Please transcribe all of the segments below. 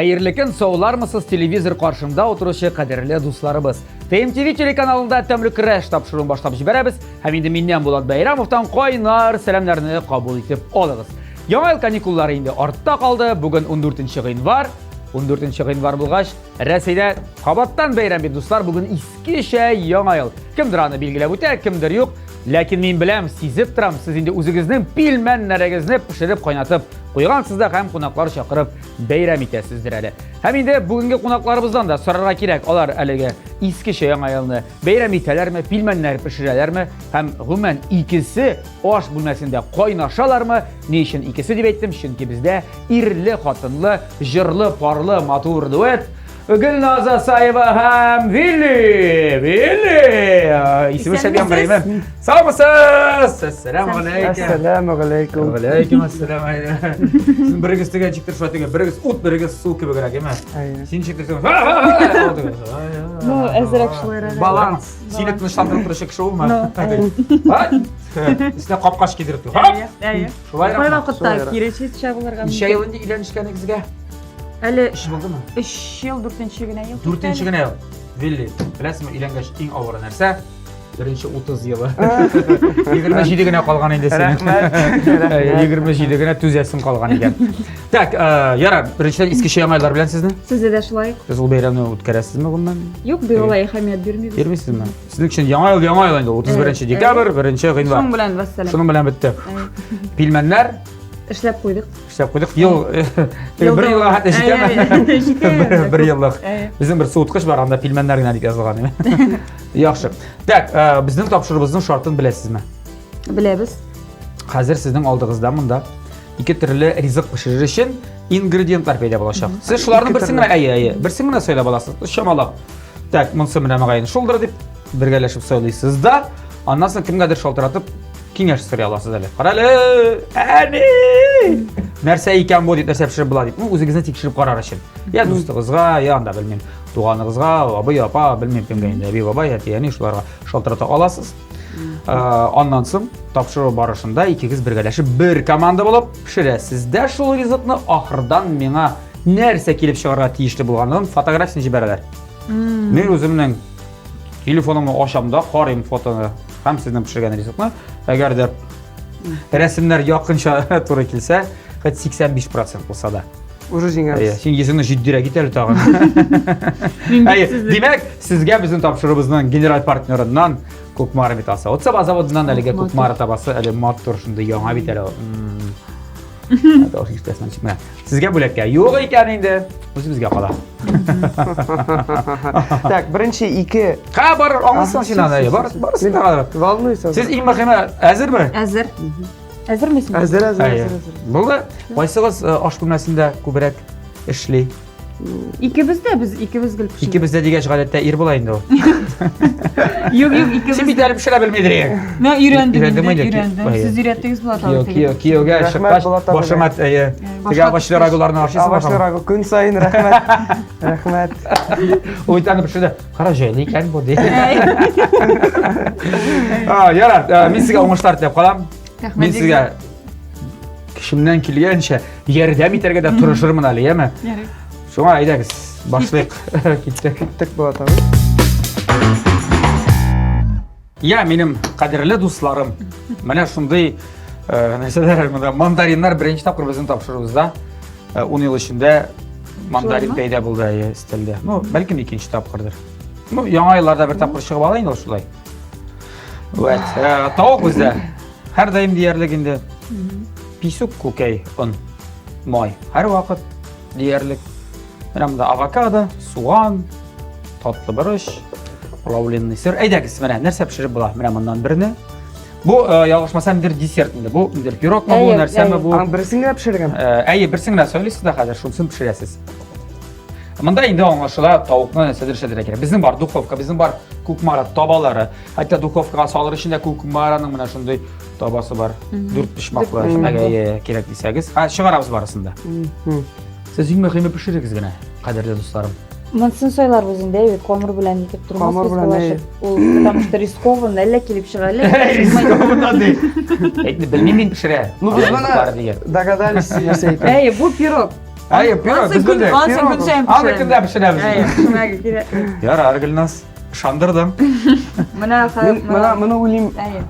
Хәерле көн, саулармысыз телевизор каршында утыручы кадерле дусларыбыз. ТМТВ телеканалында Тәмле көрәш тапшыруын башлап җибәрәбез һәм инде миннән Булат Бәйрамовтан кайнар сәламнәрне кабул итеп алыгыз. Яңа ел каникуллары инде артта калды. Бүген 14 гыйнвар. 14 гыйнвар булгач, Рәсәйдә кабаттан бәйрәм бит, дуслар. Бүген искечә Яңа ел. Кемдер аны билгеләп үтә, кемдер юк. Ләкин мин беләм, сизеп торам, сез инде үзегезнең пилмәннәрегезне пешереп кайнатып куйгансыз да һәм кунаклар чакырып бәйрәм итәсездер әле. Һәм инде бүгенге кунакларыбыздан да сорарга кирәк, алар әлеге искечә Яңа елны бәйрәм итәләрме, пилмәннәр пешерәләрме һәм гомумән икесе аш бүлмәсендә кайнашалармы? Ни өчен икесе дип әйттем? Чөнки бездә ирле, хатынлы, җырлы, парлы, матур дуэт Гөлназ Асаева һәм Вилли! Вилли! Исеме шәп яңгырыймы? Саумысыз! Әссәләмү галәйкүм. Әссәләмү галәйкүм. Галәйкүм әссәләм. Син берегез тегә ничектер шулай теге, берегез ут, берегез су кебегрәк, әйме? Син ничектер син. Ну, әзрәк шулайрак. Баланс. Сине тынычландырып торучы кеше улмы? Өстенә капкач кидереп тор. Әйе. Шулайрак. Кайвакытта кире чабылырга мөмкин. Ничә ел инде өйләнешкәнегезгә? Әле Өч булдымы? Өч ел, дүртенче генә ел. Дүртенче генә ел. Вилли, беләсеңме, өйләнгәч иң авыры нәрсә? Беренче 30 елы. 27 генә калган инде синең. Рәхмәт. 27 генә түзәсең калган икән. Так, э, ярар, беренчедән искечә яңа еллар белән сезне. Сездә дә шулай. Сез ул бәйрәмне үткәрәсезме гомумән? Юк, без алай әһәмият бирмибез. Бирмисезме? Сезнең өчен яңа ел яңа ел инде, 31 декабрь, 1 гыйнвар. Шуның белән вәссәлам. Шуның белән бетте. Пилмәннәр Эшләп куйдык. Эшләп куйдык. Ел бер елга хәтта җитәме? Җитә. Бер еллык. Безнең бер суыткыч бар, анда пилмәннәр генә дип язылган. Яхшы. Так, э, безнең тапшыруыбызның шартын беләсезме? Беләбез. Хәзер сезнең алдыгызда монда ике төрле ризык пешерер өчен ингредиентлар пәйда булачак. Сез шуларның берсен генә, әйе, әйе, берсен генә сайлап аласыз. Чамалап. Так, монысы менә мөгаен шулдыр дип бергәләшеп сайлыйсыз да, аннан соң кемгәдер шалтыратып киңәш сорый аласыз әле. Карале, әни! Нәрсә икән бу дип, нәрсә пешереп була дип. Ну, үзегезне тикшереп карар өчен. Я дустыгызга, я анда белмим, туганыгызга, абый, апа, белмим кемгә инде, әби, бабай, әти, әни шуларга шалтырата аласыз. Э, аннан соң тапшыру барышында икегез бергәләшеп бер команда булып пешерәсез дә шул ризыкны ахырдан миңа нәрсә килеп чыгарга тиешле булганын фотографиясен җибәрәләр. Мин үземнең телефонымны ачам да карыйм фотоны һәм сезнең пешергән ризыкны. Әгәр дә рәсемнәр якынча туры килсә, хоть 85% булса да. Уже җиңәбез. Син йөзеңне җитдирәк ит әле тагын. Әйе, димәк, сезгә безнең тапшыруыбызның генераль партнерыннан Кукмара метасы. Вот Саба заводыннан әлегә Кукмара табасы әле матур шундый яңа бит әле. Тавыш ишетәсең ничек менә. Сезгә бүләккә. Юк икән инде. Үзебезгә кала. Так, беренче ике. Ха, бар, аңлыйсың син аны. Бар, барысын да. Волнуйся. Сез иң мөһиме әзерме? Әзер. Әзерме син? Әзер, әзер, әзер, әзер. Булды. Кайсыгыз э, аш бүлмәсендә күбрәк эшли? Икебез дә без икебез гел пешерә. Икебез дә дигәч гадәттә ир була инде ул. Юк, юк, икебез. Син бит әле пешерә белмидер идең. Мин өйрәндем инде, өйрәндем. Сез өйрәттегез Булат абый. Кияү, кияүгә чыккач, башыма әйе. Теге овощный рагуларны ашыйсың. Овощный рагу көн саен рәхмәт. Рәхмәт. Ул итәне пешерде. Кара җайлы икән бу ди. А, ярар, э, мин сезгә уңышлар теләп калам. Мин сезгә көчемнән килгәнчә ярдәм итәргә дә тырышырмын әле, яме? Ярый. Шуңа әйдәгез, башлыйк. Киттек. Киттек Булат абый. Я, минем кадерле дусларым, менә шундый э, нәрсәләр монда мандариннар беренче тапкыр безнең тапшыруыбызда 10 э, ел эчендә мандарин пәйда булды әйе өстәлдә. Ну, бәлкем икенче тапкырдыр. Ну, яңа елларда бер тапкыр чыгып ала инде ул шулай. Вәт, э, тавык бездә һәрдаим диярлек инде. Писүк, күкәй, он, май һәрвакыт диярлек. Менә монда авокадо, суган, татлы борыч, плавленый сыр. Әйдәгез, менә нәрсә пешереп була? Менә моннан берне. Бу, э, ялгышмасам, бер десерт инде. Бу инде пирогмы бу, нәрсәме бу? Аның берсен генә пешергән. Э, әйе, берсен генә сөйлисез дә хәзер, шунысын пешерәсез. Монда инде аңлашыла, тавыкны нәрсәдер эшләтергә кирәк. Безнең бар духовка, безнең бар Кукмара табалары. Хәтта духовкага салыр өчен дә Кукмараның менә шундый табасы бар. Дүрт почмаклы. Әгәр кирәк дисәгез. Ха, чыгарабыз барысын да. Сез иң мөһиме пешерегез генә, кадерле дусларым. Монысын сайларбыз инде, әйбәт, камыр белән итеп Камыр тормасбыз белән, талашып. Ул, потому что рискованно, әллә килеп чыга, әллә килеп чыкмый. Рискованно ди. Әйтне белмим мин пешерә. Ну, без Алай менә дигән. догадались, нәрсә икән. Әй, бу пирог. Әйе, пирог без белдек. Ансын көн саен Аны көндә пешерәбез. Әйе, күмәге кирәк. Ярар, Гөлназ, ышандырдым. Менә Мин менә моны уйлыйм. Әйе.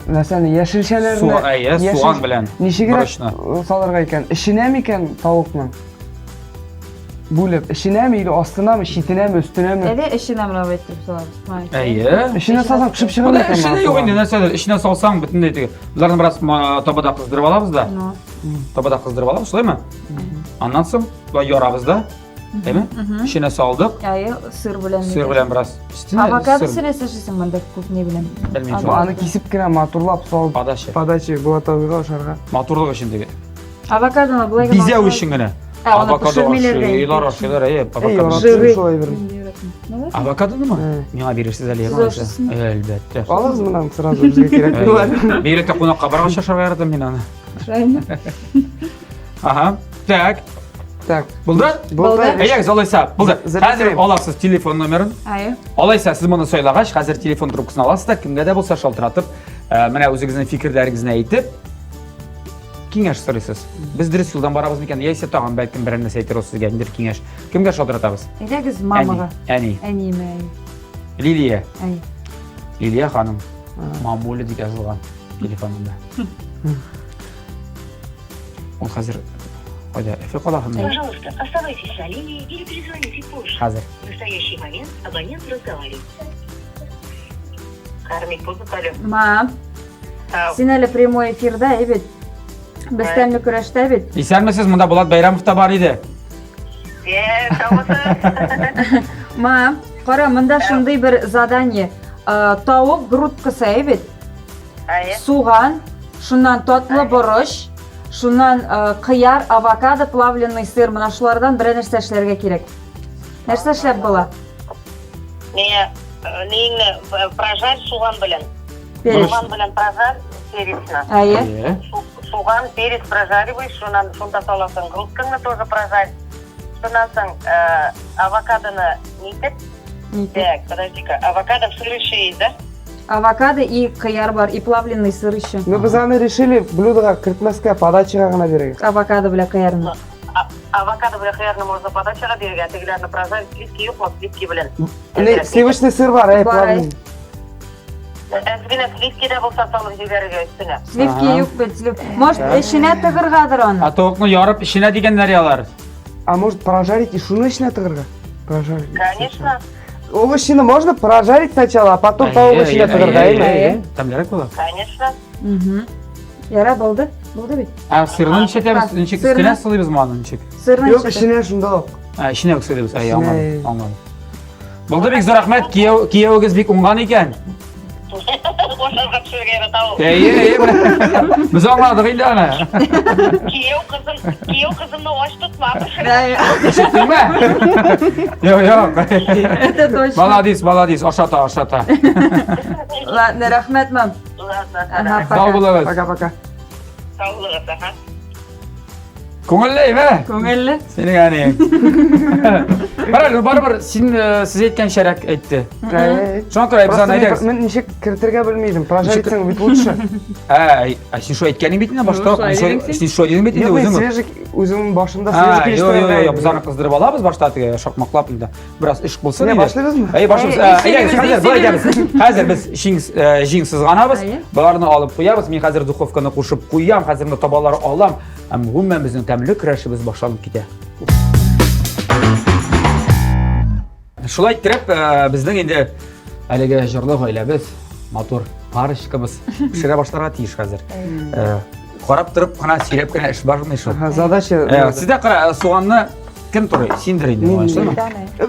Нәрсәне, яшелчәләрне. Суган, әйе, суган белән. Ничегрәк Борычны. салырга икән? Эченә микән тавыкның? Бүлеп, эченәме или астынамы, читенәме, өстенәме? Әйдә эченә менә бу итеп салабыз. Май. Әйе. Эченә салсаң пешеп чыгар Монда микән? эченә юк инде нәрсәдер. Эченә салсаң бөтенләй теге. Боларны бераз табада кыздырып алабыз да. Ну. Табада кыздырып алабыз, шулаймы? Аннан соң болай ярабыз да. Әйме? Эченә салдык. Әйе, сыр белән. Сыр белән бераз. Өстенә Авокадо сыр. сыр ясашасың монда күп ни белән. Белмим шул. Аны кисеп кенә матурлап салып. Подача. Подача Булат абыйга ашарга. Матурлык өчен теге. Авокадоны болай гына Бизәү ашалар. өчен генә. Ә, аны Авокадо пешермиләр дә инде. ашыйлар, ашыйлар, әйе, Эй, авокадо. яратып Жиры. шулай бер. Мин дә яратмыйм. Ну, Авокадонымы? Ә. Миңа бирерсез әле, Сез яме? ашыйсызмы? Әлбәттә. Алыгыз моннан сразу безгә кирәк булар. Бигрәк тә кунакка баргач ашарга яратам мин аны. Правильно. Ага. Так, Так. булды? Булды. Әйдәгез, алайса, булды. Записываем. Хәзер аласыз телефон номерын. Әйе. Алайса, сез моны сайлагач, хәзер телефон трубкасын аласыз да, кемгә дә булса шалтыратып, менә үзегезнең фикерләрегезне әйтеп, киңәш сорыйсыз. Без дөрес юлдан барабыз микән? Яисә тагын бәлкем берәр нәрсә әйтер ул сезгә, ниндидер киңәш. Кемгә шалтыратабыз? Әйдәгез мамага. Әни. Әниемә. әйе. Лилия. Әйе. Лилия ханым. Мамуля дип язылган телефонында. Ул хәзер кайда? Өфе каласында. Пожалуйста, оставайтесь на линии или перезвоните позже. Хәзер. В настоящий момент абонент разговаривает. Кармик, алло. Мам, син әле прямой эфирда, әй бит. Без тәмле көрәштә бит. Исәнмесез, монда Булат Бәйрәмов та бар иде. Мам, кара, монда шундый бер задание. Тавык грудкасы, әй бит. Суган, шуннан татлы борыч, шуннан кыяр, авокадо, плавленый сыр. Менә шулардан берәр нәрсә эшләргә кирәк. Нәрсә эшләп була? Не, неңне прожарь суган белән. Перец. Суган белән прожарь перецны. Әйе. Әйе. Суган, перец прожариваешь, шуннан шунда саласың. Грудкаңны тоже прожарь. Шуннан соң авокадоны нитеп. Нитеп. Так, подожди-ка, авокадо сыр еще есть, да? Авокадо и кыяр бар, и плавленый сыр еще. Ну, без аны решили блюдога кертмәскә, подачага гына бирергә. Авокадо белән кыярны. Авокадо белән кыярны можно подачага бирергә, тегеләрне прожарить, сливки юкмы, сливки белән. Не, сливочный сыр бар, әй, Бар, плавленый. Әз генә сливки дә булса салып җибәрергә өстенә. Сливки Ага. юк бит, слив. Может, эченә тыгыргадыр аны. Ә тавыкны ярып эченә дигәннәр ялар. А может прожарить и шуны эченә тыгырга? Прожарить. Конечно, Овощины можно прожарить сначала, а потом тавык эченә тыгырга, әйме? Тәмлерәк була. конечно. Мгм. Яра булды. Булды бит. Ә сырны ничек итәбез? Ничек Сырны. өстенә сылыйбызмы аны ничек? Сырны Юк, эчетә. эченә шунда ук. Ә, эченә үк сылыйбыз. Әй, Эченә. аңладым, аңладым. Булды бик зур рәхмәт. Кияү, киявегез бик уңган икән. Ашарга пешерергә ярата ул. Әйе, әйе. менә. Без аңладык инде аны. Кияү кызым, кияү кызымны ач тотма. Ишеттеңме? Юк, юк. Это точно. Молодец, молодец. Ашата, ашата. Ладно, рәхмәт, мам. Ладно, Ага, Сау пока. булыгыз. Пока-пока. сау булыгыз, ага. Күңелле, әйме? Күңелле. Синең әниең. Барыбер, барыбер син сез әйткәнчәрәк әйтте. Әй. Шуңа күрә без Просто аны мин, әйдәгез. мин ничек кертергә белмидем. Прожарить итсәң бит лучше. Ә, ә син шулай әйткәнең бит инде башта. Ну, шулай дидең син. Син шулай дидең бит инде Юк, мин үзең. свежий үземнең башымда А, свежий юк, юк, юк, без килештерә. аны кыздырып алабыз башта теге шакмаклап инде. Бераз эш булсын Менә инде. башлыйбызмы? Әй, башлыйбыз. Әй, Әйдәгез, эшлибез, хәзер болай эшлибез. итәбез. Хәзер без җиң җиң сызганабыз. Әйе. Боларны алып куябыз. Мин хәзер духовканы кушып куям, хәзер менә табалар алам. Һәм гомумән безнең тәмле көрәшебез башланып китә. Шулай иттереп, безнең инде әлеге җырлы гаиләбез, матур парочкабыз пешерә башларга тиеш хәзер. Карап торып кына сөйләп кенә эш бармый шул. Ага, задача. Сездә кара, суганны кем турый? Синдер инде, Мин- шулаймы?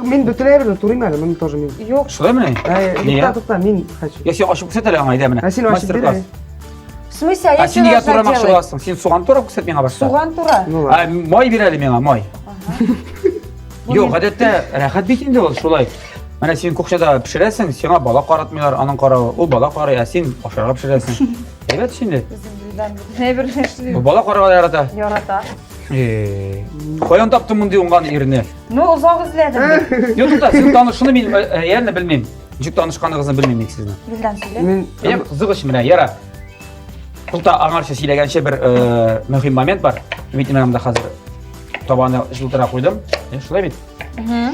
Мин бөтенләй берне турыйм әле, моны тоже мин. Юк. Шулаймы? Әй, Нигә? тукта, тукта, мин хочу. Я син ачып күрсәт әле аңа, әйдә менә. Ә син ачып бир. Мастер-класс. әй. В смысле, а я Ә син что нигә должна турамакчы делать? буласың? Син суган турап күрсәт миңа башта. Суган тура. Ну ладно. Ә, май бир әле миңа, май. Юк, гадәттә рәхәт бит инде ул шулай. Менә син кухняда пешерәсең, сиңа бала каратмыйлар, аның каравы. Ул бала карый, ә син ашарга пешерәсең. Әйбәт инде. Безнең Белдән Бу бала карарга ярата. Ярата. Э, Каян таптың мондый уңган ирне? Ну, озак эзләдем. Юк, тукта, син танышуны мин реально белмим. Ничек танышканыгызны белмим мин сезнең. Белдән сөйлә. Мин Әйе, кызык эш менә, яра. Тукта, аңарчы сөйләгәнче бер мөһим момент бар. Мин инде хәзер табаны җылытыра куйдым. Шулай бит?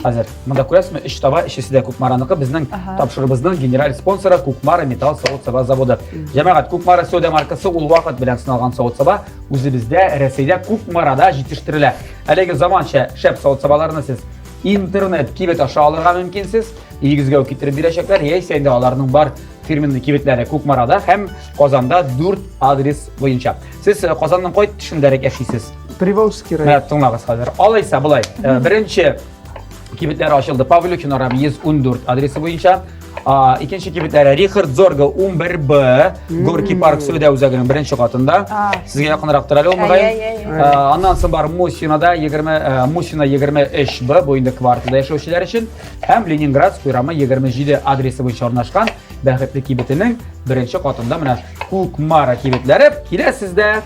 Хәзер монда күрәсезме, өч таба, өчесе дә Кукмараныкы. Безнең тапшыруыбызның генераль спонсоры Кукмара металл савыт-саба заводы. Җәмәгать, Кукмара сәүдә маркасы ул вакыт белән сыналган савыт-саба үзебездә, Рәсәйдә Кукмарада җитештерелә. Әлеге заманча шәп савыт-сабаларны сез интернет кибет аша алырга мөмкинсез. Өегезгә үк китереп бирәчәкләр, яисә инде аларның бар фирменный кибетләре Кукмарада һәм Казанда 4 адрес буенча. Сез э, Казанның кай төшендәрәк яшисез? Приволжский район. Менә тыңлагыз хәзер. Алайса болай, э, беренче кибетләр ачылды Павлюхин урамы 114 адресы буенча. А, икенче кибетләре Рихард Зорга 11Б, Горький парк сәүдә үзәгенең беренче катында. Сезгә якынрак тора әле ул мөгаен. Аннан соң бар Мусинада 20, э, Мусина 23Б, бу инде кварталда яшәүчеләр өчен. Һәм Ленинградский урамы 27 адресы буенча урнашкан Бәхетле кибетенең беренче катында менә Кукмара кибетләре. Киләсез дә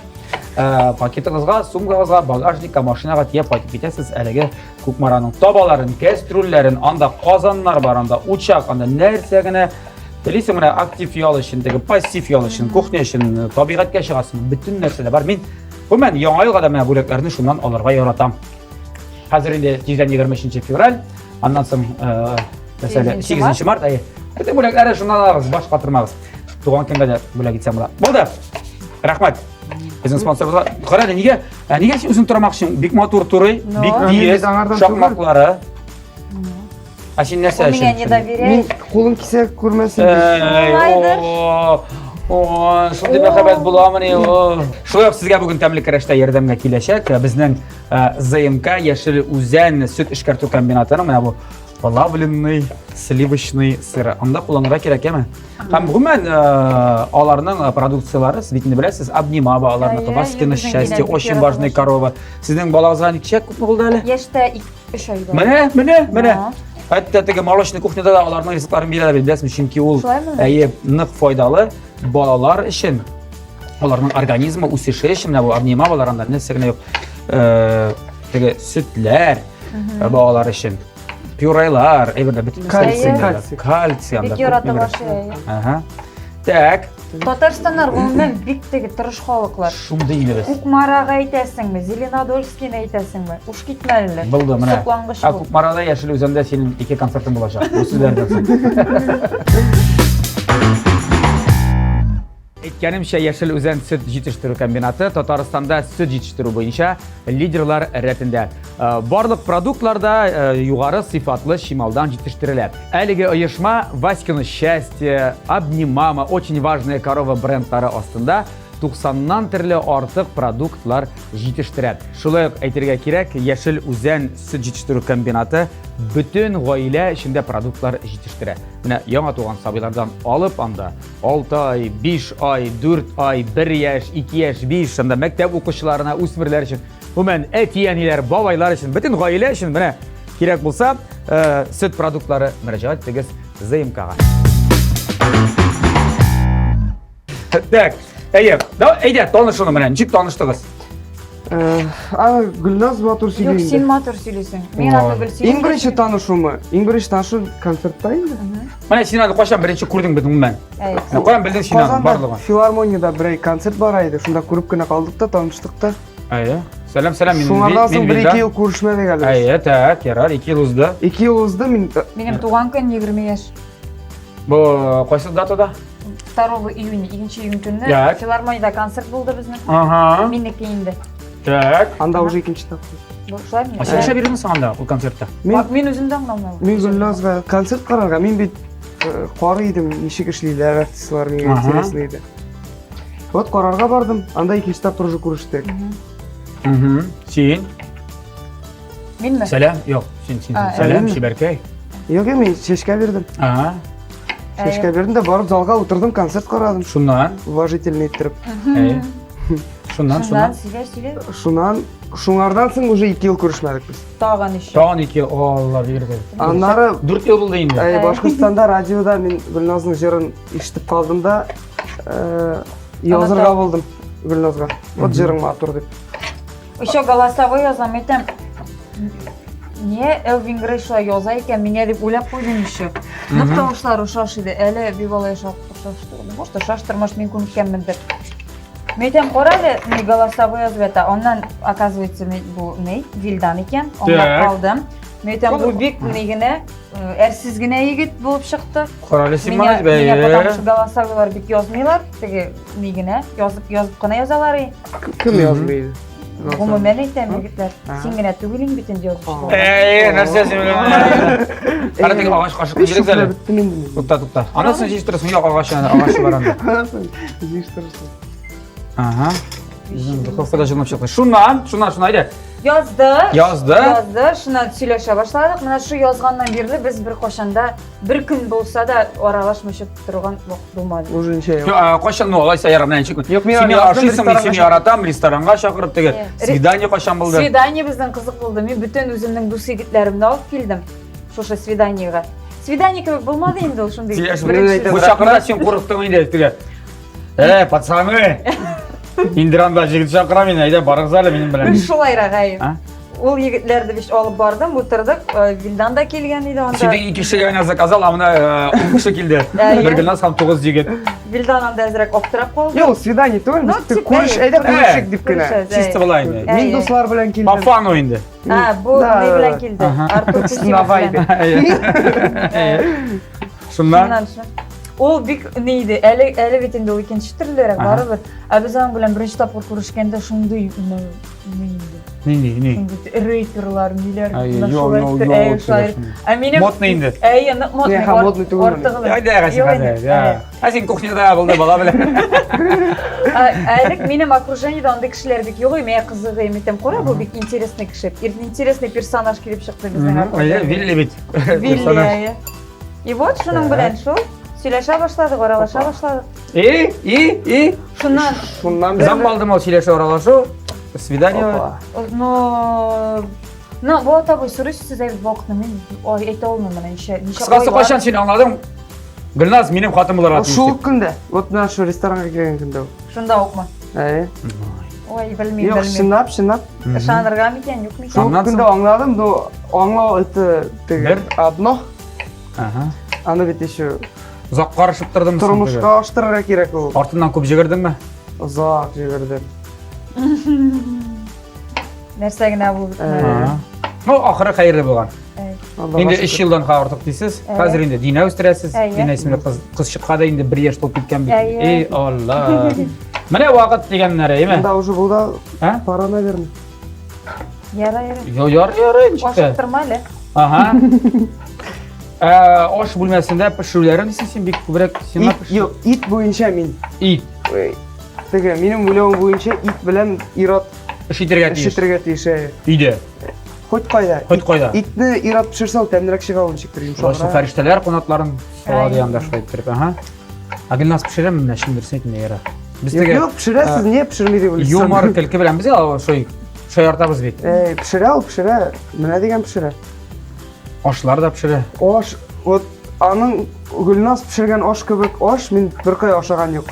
э, пакетыгызга, сумкагызга, багажникка, машинага тияп кайтып китәсез әлеге Кукмараның табаларын, кәстрүлләрен, анда казаннар бар, анда учак, анда нәрсә генә телисең, менә актив ял өчен, теге пассив ял өчен, кухня өчен, э, табигатькә чыгасың, бөтен нәрсә дә бар. Мин гомумән яңа елга да менә бүләкләрне шуннан алырга яратам. Хәзер инде тиздән 23 февраль, аннан соң э, мәсәлән 8 март, әйе. Бөтен бүләкләрне шуннан алыгыз, баш катырмагыз. Туган көнгә дә бүләк итсәм була. Булды. Рәхмәт. Безнең спонсорыбызга. Кара әле, нигә, ә нигә син үзең торамакчың? Бик матур турый, Ну. бик Мин тиез, бит аңардан шакмаклары. А син нәрсә Он меня өчен? не доверяет. Мин кулым кисә күрмәсен дип. Эй, Шулайдыр. о, о, шундый мәхәббәт буламыни? О. Шулай ук сезгә бүген тәмле көрәштә ярдәмгә киләчәк. Безнең э, ЗМК Яшел Үзән сөт эшкәртү комбинатының менә бу плавленый сливочный сыры. Анда кулланырга кирәк, әме? Һәм гомумән э, аларның э, продукцияләре, сез бит инде беләсез, Обнимава аларныкы, Әйе, Васькино безнең счастье, генә бик очень яратып важный ашый. корова. Сезнең балагызга ничә күпме булды әле? Яшьтә өч ай бар. Менә, менә, менә. Да. Хәтта теге молочный кухняда да аларның ризыкларын бирәләр бит, беләсезме? Чөнки ул Шулаймы? әйе, нык файдалы балалар өчен. Аларның организмы үсеше өчен менә бу обнимавалар анда нәрсә генә юк. Э, теге сөтләр э, балалар өчен. Пюрелар, әйберләр бөтен нәрсә Кальций, эчендә. кальций. Кальций анда. Бик күп яратып әйбер. ашый, әйе. Ага. Так, Татарстаннар гомумән бик теге тырыш халыклар. шундый инде без. Кукмарага әйтәсеңме, Зеленодольскийны әйтәсеңме? Уш китмәлеләр. Булды менә. Соклангыч Ә бу. Кукмарада Яшел Үзәндә синең ике концертың булачак. Бу сүзләрдән соң. Әйткәнемчә, Яшел Үзән сөт җитештерү комбинаты Татарстанда сөт җитештерү буенча лидерлар рәтендә. Э, барлык продуктлар да э, югары сыйфатлы чималдан җитештерелә. Әлеге оешма Васькино счастье, Обнимама, очень важная корова брендлары астында 90-нан төрле артык продуктлар җитештерә. Шулай ук әйтергә кирәк, Яшел Үзән сөт җитештерү комбинаты бөтен гаилә эчендә продуктлар җитештерә. Менә яңа туган сабыйлардан алып анда 6 ай, 5 ай, 4 ай, 1 яшь, 2 яшь, 5, анда мәктәп укучыларына, үсмерләр өчен, гомумән, әти-әниләр, бабайлар өчен, бөтен гаилә өчен менә кирәк булса, э, сөт продуктлары мөрәҗәгать итегез ЗМКга. Так, әйе, да, әйдә, танышуны менә, ничек таныштыгыз? Э, аны Гөлназ матур сөйли Юк, син инде. матур сөйлисең. Мин аны гел сөйлим. Иң беренче танышумы? Иң беренче танышу концертта инде. Менә син аны кайчан беренче күрдең бит гомумән? Әй. Менә каян белдең син аны Казанда барлыгын? филармониядә бер концерт бара иде. Шунда күреп кенә калдык та, таныштык та. Әйе. Сәлам, сәлам, мин Шуңардан соң мин бер ике Вилдан. ел күрешмәдек әле. без. Әйе, так, ярар, 2 ел узды. Ике ел узды, мин Минем туган көн 20 яшь. Бу кайсы датада? 2 июня, 2 июнь көнне Так. филармониядә концерт булды безнең. Ага. Минеке инде. Так. анда уже икенче тапкыр. Бу шулай мени? А син нишләп йөрдең соң анда ул концертта? Мин Мин үзем дә аңламыйм. мин Гөлназга концерт карарга, мин бит э, карый идем, ничек эшлиләр артистлар, миңа Ага. интересно иде. Вот карарга бардым, анда икенче тапкыр уже күрештек. Угу. Син? Минме? Сәлам? Юк, син, син. А, Сәлам, әйе. чибәркәй. Юк, мин чәчкә бирдем. Ага. Чәчкә бирдем дә барып залга утырдым, концерт карадым. Шуннан? Уважительный иттереп. Әйе. Шуннан, Шуннан шуннан. сөйлә, сөйлә. Шуннан, шуңардан соң уже ике ел күрешмәдек без. Тагын еще. Тагын ике, Алла бирде. Аннары Дүрт ел булды инде. әй, Башкортстанда радиода мин Гөлназның җырын ишетеп калдым да, э, язырга булдым Гөлназга. Вот җырың матур дип. Еще голосовой язам, әйтәм. Не Элвин Грей шулай яза икән, миңа дип уйлап куйдым еще. Нык тавышлар ошаш иде. Әле бик алай ошаш түгел. Может, ошаштыр, может, мин күнеккәнмендер. Мин әйтәм, кара әле, ни голосовой язып ята. Аннан, оказывается, мин бу ни, Вилдан икән. Аңлап калдым. Мин әйтәм, бу бик ни генә, әрсез генә егет булып чыкты. Кара әле син моны, бәй. Меня потому что голосовойлар бик язмыйлар, теге ни генә, язып язып кына язалар. Кем язмый? Гомумән әйтәм, егетләр, син генә түгел инде бит инде язучылар. Әй, нәрсә син белән? Кара теге агач кашык бирегез әле. Тукта, тукта. Анысын җыештырасың, юк агач аны, агачы бар анда. Анысын җыештырасың. Ага. Духовкада җылынып чыкты. Шуннан, шуннан, шуннан әйдә. Язды. Язды. Язды. Шуннан сөйләшә башладык. Менә шу язганнан бирле без бер кашанда бер көн булса да аралашмыйча торган вакыт булмады. Уже ничә ел. Кайчан, ну, алайса ярар, менә ничек. Юк, мин Син миңа ошыйсың, мин сине яратам, ресторанга чакырып теге. Свидание кайчан булды? Свидание безнең кызык булды. Мин бөтен үземнең дус егетләремне алып килдем шушы свиданиегә. Свидание кебек булмады инде ул шундый. Бу чакырда син курыктың инде теге. Э, пацаны! Инде анда җегет чакыра мине, әйдә барыгыз әле минем белән. Шулайрак, әйе. Ул егетләрне бит алып бардым, утырдык. Э, Вилдан да килгән иде анда. Синең ике кешегә генә заказал, а менә э, ун кеше килде. Бер Гөлназ һәм тугыз егет. Вилдан анда әзрәк аптырап калды. Юк, свидание түгел, Ну, без типа, күреш, әйе, әйдә күреш. күрешик дип кенә. Күрешәбез, Чисто әйе. болай инде. Мин дуслар белән По килдем. фану инде. А, бу Да, ни да, белән да. килде. Ага. Артур Кусимов На вайбе. белән. Шуннан Шуннан шул. Ул бик ни иде, әле әле бит инде ул икенче төрлерәк Ага. барыбер. Ә без аның белән беренче тапкыр күрешкәндә шундый ну, ни инде. Ни, ни, ни? Шундый рэперлар, ниләр, Әй, менә йо, шулай йо, итеп, йо, әй, шулай. шулай. Ә минем Модный инде. Әй, нык модный. Не, ха, модный түгел Артыгы. Әйдә, Юк хәзер, инде. я. Ә син кухняда булды бала белән. Ә ә элек минем окружениедә андый кешеләр бик юк, миңа кызыгы, мин әйтәм, кара, бу бик интересный кеше. Интересный персонаж килеп чыкты безнең Әйе, окружениедә. Вилли бит. Вилли, Персонаж. әйе. И вот шуның белән шул сөйләшә башладык, аралаша башладык. И, и, и. Шуннан Шуннан Озак калдымы ул сөйләшү аралашу? Свидание. Опа. Но Ну, Булат абый, сорыйсыз сез әйбәт вакытны, мин ой, әйтә алмыйм менә ничә, ничә Кыскасы, кайчан син аңладың? Гөлназ минем хатын булырга тиеш. Шул көндә, вот менә шу ресторанга килгән көндә. Шунда укмы? Әйе. Ой, белмим, Юк, белмим. чынлап, чынлап. Ышанырга микән, юк микән? Шул Аннан көндә аңладым, но аңлау это теге Бер. одно. Ага. Аны бит еще Озак карышып тордым. Тормышка аштырырга кирәк ул. Артыннан күп җигердеңме? Озак җигердем. Нәрсә генә булып бетмәде. Ну, ахыры хәерле булган. Аллага Инде шөкер. 3 елдан артык дисез. Хәзер инде Динә үстерәсез. Динә исемле кыз кызчыкка да инде 1 яшь тулып киткән бит. Эй, Алла. Менә вакыт дигәннәре, әйме? Монда уже булды. Пора, наверное. Ярар, ярар. Йо, ярар, ярар, ничек тә. Ашыктырма әле. Ага. Ә, аш бүлмәсендә пешерүләрен дисең син бик күбрәк сиңа Ит, юк, ит буенча мин. Ит. Ой, Теге, минем уйлавым буенча ит белән ир-ат эш итәргә эш тиеш. итәргә тиеш, әйе. Өйдә. Хоть кайда. Хоть кайда. Итне ир-ат пешерсә, ул тәмлерәк чыга ул ничектер, Шулай йомшаграк. фәрештәләр канатларын сала Әй. дигәндә шулай иттереп, ага. Ә Гөлназ пешерәме менә чын дөресен әйтмә яра. Без Юк, теге юк, пешерәсез, не пешерми дип уйлыйсың. юмор көлке белән без шулай шаяртабыз бит. Әй, пешерә ул, пешерә. Менә дигән пешерә. Ашлар да пешерә. Аш, вот аның Гөлназ пешергән аш кебек аш мин беркая ашаган юк.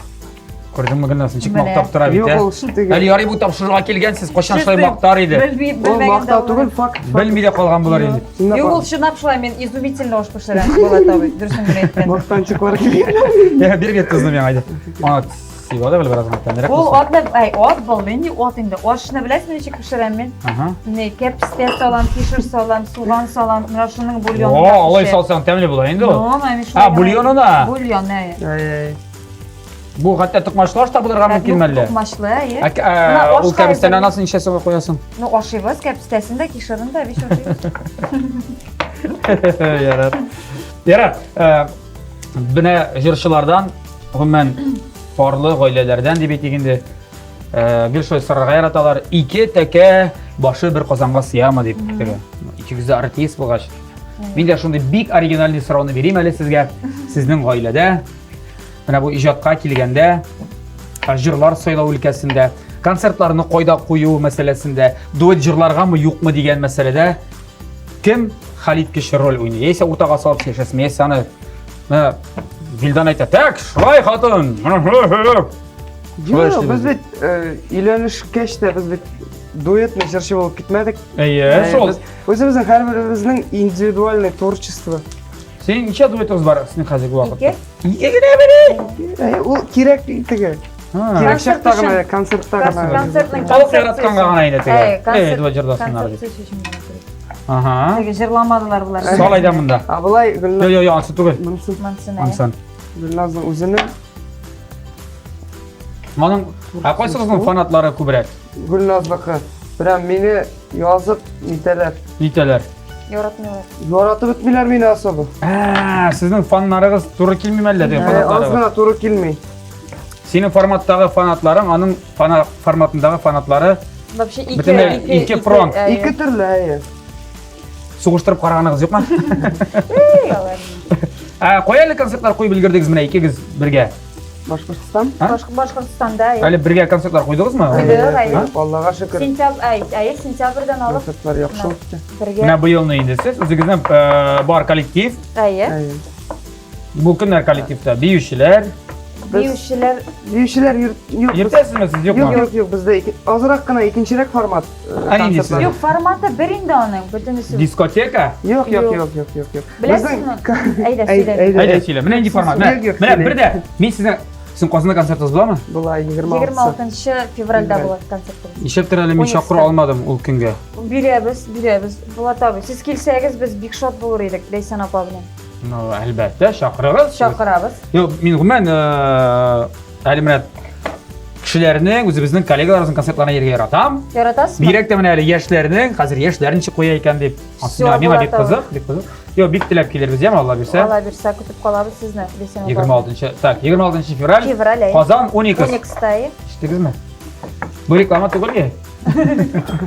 Күрдеңме Гөлназ, ничек Менә. мактап тора бит, Юк, ә? ул шул теге. Әле ярый бу тапшыруга килгәнсез, кайчан шулай мактар иде. Белми, Ул белмәгән мактау түгел, факт. факт. Белми дә калган булар инде. Чынлап Юк, ул чынлап шулай, мин изумительно аш пешерәм, Булат абый, дөресен генә әйткәндә. Мактанчыклар килгән. Я, бир бит кызны миңа, әйдә. Ана сыйла да бераз гына тәмлерәк Ул булсын. атны, әй, ат был, нинди ат инде? Ашны беләсезме ничек пешерәм мин? Ага. Не, кәпстә салам, кишер салам, суган салам, менә шуның бульонын О, да алай пешерәм. салсаң тәмле була инде ул. Ну, менә мин шулай А, гына- бульонына? Бульон, әйе. Әй, әй. Бу хәтта токмачлы аш та булырга мөмкин мәллә? Токмачлы, әйе. Ә, ә, Менә ул ашка кәбестәне әзерли. анасын ничә сумга куясың? Ну, ашыйбыз, кәбестәсен дә, кишерен дә, биш ашыйбыз. Ярар. Ярар. Э, Менә җырчылардан, гомумән, парлы гаиләләрдән дип әйтик инде, э, гел шулай сорарга яраталар. Ике тәкә башы бер казанга сыямы дип. Теге, Икегез дә артист булгач. Мин дә шундый бик оригинальный сорауны бирим әле сезгә. Сезнең гаиләдә менә бу иҗатка килгәндә, җырлар сайлау өлкәсендә, концертларны кайда кую мәсьәләсендә, дуэт җырларгамы юкмы дигән мәсьәләдә кем хәлиткеч роль уйный? Яисә уртага салып сөйләшәсең, яисә аны менә Вилдан әйтә, так, шулай хатын. Шулай Юк, эшлибез. без бит э, өйләнешкәч тә без бит дуэтный җырчы булып китмәдек. Әйе, Э, шул. без Үзебезнең һәрберебезнең индивидуальный творчество. Синең ничә дуэтыгыз бар сезнең хәзерге вакытта? Ике. Ике генә бери. Э, Ул кирәк теге. Кирәк чакта гына, концертта гына. Концертның Халык яратканга гына инде теге. Әй, давай җырласыннар дип. Ага. Теге җырламадылар болар. Сал әйдә монда. Ә болай Гөлназ. Йо, йо, йо, ансы түгел. Монсын. Монсын. Ансын. Гөлназның үзенең. Моның, ә кайсыгызның фанатлары күбрәк? Гөлназныкы. Прям мине язып нитәләр. Нитәләр. Яратмыйлар. Яратып бетмиләр мине особо. Ә, сезнең фаннарыгыз туры килмиме әллә дигән Аз фанатларыгыз? гына туры килми. Синең форматтагы фанатларың, аның фана форматындагы фанатлары Вообще ике Бөтенләй ике фронт. Ике төрле, әйе. Сугыштырып караганыгыз юкмы? Эй, алар. Ә, кая әле концертлар куеп өлгердегез менә икегез бергә? Башкортстан? А? Башкортстанда, әйе. Әле бергә концертлар куйдыгызмы? Куйдык, әйе. А? Аллага шөкер. Сентябрь, әй, әйе, сентябрьдән алып Концертлар яхшы үтте. бергә. Менә быелны инде сез үзегезнең э, бар коллектив, Әйе. Әйе. бу көннәр коллективта биючеләр. Биючеләр Биючеләр юк. Йөртәсезме сез, юкмы? Юк, юк, юк, бездә ике, азрак кына икенчерәк формат. э, Ә нинди концертлар. Юк, форматы бер инде аның, бөтенесе. Дискотека? Юк, юк, Юк. юк, юк, юк, юк. Беләсезме? Безнең- Әйдә, Әй- сөйлә. әйдә, Әйдә сөйлә. Менә нинди формат. Менә, Юк, юк, менә сөйлә. бер дә мин сезне Сезнең Казанда концертыгыз буламы? Була 26. 26 февральдә була концертыбыз. Нишләптер әле мин чакыру алмадым ул көнгә. Бирәбез, бирәбез. Булат абый, сез килсәгез, без бик шат булыр идек Ләйсән апа белән. Ну, әлбәттә, чакырыгыз. Чакырабыз. Юк, мин гомумән э, әле менә кешеләрнең, үзебезнең коллегаларыбызның концертларына йөрергә яратам. Яратасызмы? Бигрәк тә менә әле яшьләрнең, хәзер яшьләр ничек куя икән дип. Всё, Миңа миңа бик Булат абый. кызык, бик кызык. Юк, бик теләп килербез, яме, Алла бирсә. Алла бирсә, көтеп калабыз сезне, Ләйсән апа. 26 так, 26 февраль. Февраль, әйе. Казан 12. Уникста, әйе. Ишеттегезме? Бу реклама түгел ни?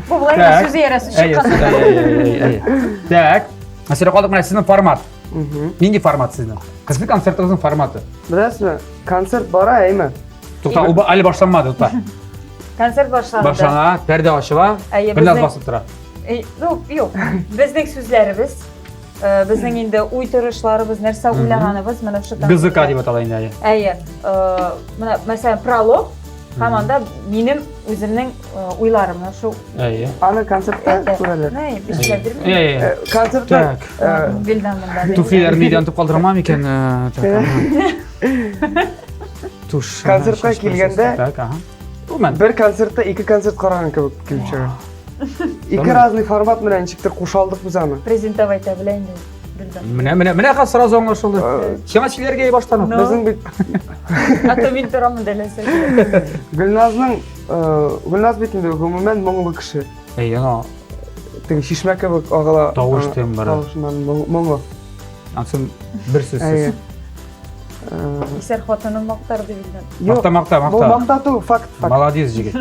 Бу болай Так. сүз иярәсе Әйе, чыккан. әйе, әйе, әйе. Так. Мәсәлән, калдык менә сезнең формат. Нинди формат сезнең? Кызгы концертыгызның форматы. Беләсезме, концерт бара, әйме? Тукта, ул әле башланмады, тукта. Концерт башланды. Башлана, пәрдә ачыла, Әйе, Гөлназ безнең- басып тора. Эй, Ну, юк. Безнең сүзләребез, э, безнең инде уй торышларыбыз, нәрсә уйлаганыбыз менә шул ГЗК дип атала инде әле. Әйе, э, менә мәсәлән, пролог һәм анда минем үземнең э, уйларым менә шул. Әйе. Аны концертта күрәләр. Әй, бишләп бирми. Әйе. Э, Концертта Так. э, Билдан монда. Туфлиләрне өйдән тотып калдырмам икән. э, так, ага. Туш. Концертка ага, килгәндә- Так, ага. Гомумән, бер концертта ике концерт караган кебек килеп чыга. Ике разный формат белән ничектер кушалдык без аны. Презентовать итә белә инде Билдан. Менә, менә, менә хәзер сразу аңлашылды. Э, Сиңа сөйләргә баштан ук. Безнең бит А то мин торам монда нәрсә. Гөлназның э, Гөлназ бит инде гомумән моңлы кеше. Әйе, ана Теге чишмә кебек агыла. Тавыш ана тембры. Тавышыннан моң- моңы. ансын бер сүзсез. Әйе. Э, Исәр хатынын мактар дип Билдан. Юк, Макта, макта, бу макта. мактату факт, факт. Молодец, җегет.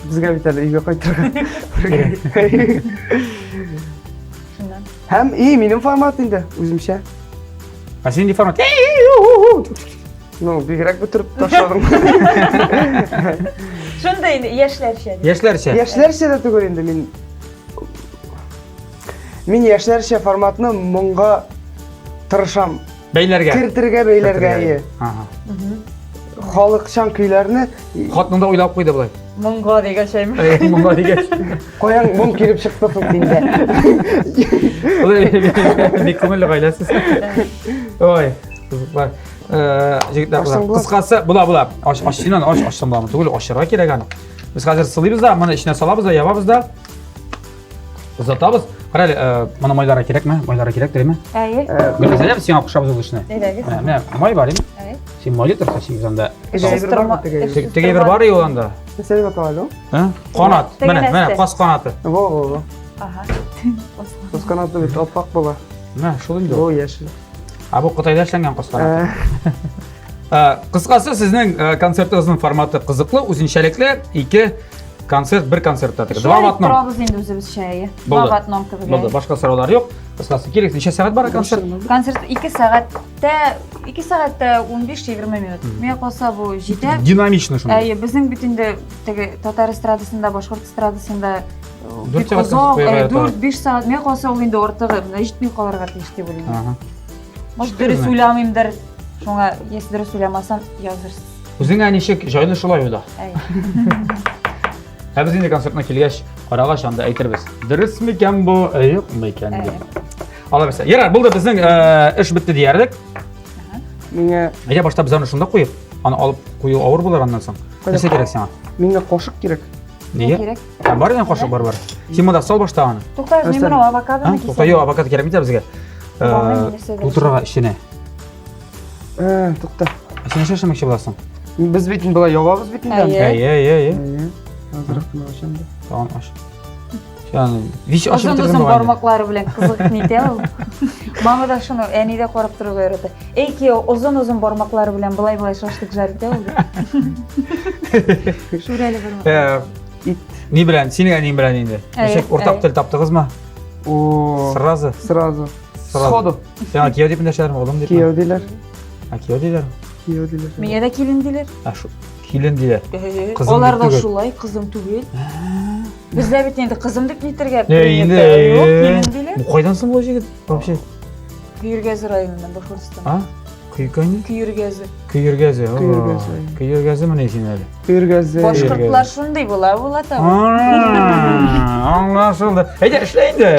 Безгә бит әле өйгә кайтырга. Шуннан. Һәм и минем формат инде үземчә. Ә син нинди формат? Ну, бигрәк бетереп ташладың. Шунда инде яшьләрчә. Яшьләрчә. Яшьләрчә дә түгел инде мин. Мин яшьләрчә форматны моңга тырышам. Бәйләргә. Кертергә, бәйләргә, әйе. Ага. Халыкчан көйләрне Хатының да уйлап куйды болай. Моңга дигән шәйме? Әй, Моңга дигәч. каян моң килеп чыкты соң синдә? Ул бик күңелле гаиләсез. Ой, кызыклар. Э, җегетләр, Ачсаң була. кыскасы, була, була. Ач, ач син аны, ач, ачсаң буламы? Түгел, ачарга кирәк аны. Без хәзер сылыйбыз да, моны эченә салабыз да, ябабыз да. Озатабыз. Кара әле, э, моны майларга кирәкме? Майларга кирәк, димме? Әйе. Гөлназ, әйдә, сиңа кушабыз ул эшне. Әйдәгез. Менә, менә май бар инде. Әйе. Син майлый торсаң, син анда. Теге әйбер бармы, теге әйбер? Теге теге әйбер бар ул анда. Нәрсә дип атала әле ул? Ә? Канат. Теге Менә, менә нәрсә? каз канаты. Во, во, во. Ага. Каз канаты бит аппак була. Менә шул инде. ул. Бу яшел. Ә бу Кытайда эшләнгән каз канаты. Ә, Ә, Кыскасы, сезнең э, концертыгызның форматы кызыклы, үзенчәлекле. Ике концерт бер концертта. Теге Два в Шулай одном. торабыз инде үзебезчә, әйе. Два Булды. в одном кебек. Булды. әйе. Башка сораулар юк. Кыскасы, кирәк. Ничә сәгать бара концерт? Концерт 2 сәгатьтә, 2 сәгатьтә 15-20 минут. Миңа калса бу җитә. Динамично шундый. Әйе, безнең бит инде теге татар эстрадасында, башкорт эстрадасында э, Дүрт бик сәгать озак, концерт куярга әйе, яталар. 4-5 сәгать. Миңа калса ул инде артыгы, менә җитми калырга тиеш дип уйлыйм. Ага. Может, дөрес уйламыймдыр. Шуңа, если дөрес уйламасам, язырсыз. Үзеңә ничек җайлы шулай уйла. Әйе. Ә без инде концертына килгәч, карагач анда әйтербез. Дөрес микән бу, юкмы икән дип. Алла бирсә. Ярар, булды безнең э, эш бетте диярлек. Миңа Әйдә башта без аны шунда куеп. Аны алып кую авыр булыр аннан соң. Нәрсә кирәк сиңа? Миңа кашык кирәк. Нигә? Кирәк. Ә, бар икән кашык, бар, бар. Син монда сал башта аны. Тукта, мин Нәрсә? менә авокадоны А? Тукта, юк, авокадо кирәк бит безгә. Вагын нәрсә дә. Тутырырга эченә. Ә, тукта. Ә син нәрсә эшләмәкче буласың? Без бит болай ябабыз бит инде. Әйе. Әйе, әйе, әйе. Әйе. Азрак кына ачам да. Тагын аш. Шаны, вич ашып Озын бетердем озын бугай инде. бармаклары белән кызык нитә ул. Мама да шуны әни дә карап торырга ярата. Эй, кияү, озын-озын бармаклары белән былай-былай шашлык жарит ул. Шүрәле бармак. Э, Ит. Ни белән, синең әниең белән инде. Әйе, Ничек уртак әйе. тел таптыгызмы? О. Сразу. Сразу. Сразу. Сходу. Сиңа кияү дип эндәшәләрме, улым дип? Кияү диләр. А кияү диләр. Кияү диләр. Миңа дә килен диләр. А шу килен диләр. Кызым Алар дип да түгел. шулай, кызым түгел. Бездә бит инде кызым дип нитергә Не, инде. принято. Юк, килен диләр. Бу кайдан соң бу җегет вообще? Көйергәзе районыннан, Башкортстан. А? Көйкәне? Көйергәзе. Көйергәзе. Көйергәзе. Көйергәзе менә син әле. Көйергәзе. Башкортлар шундый була, була та. Аңлашылды. Әйдә, эшлә инде.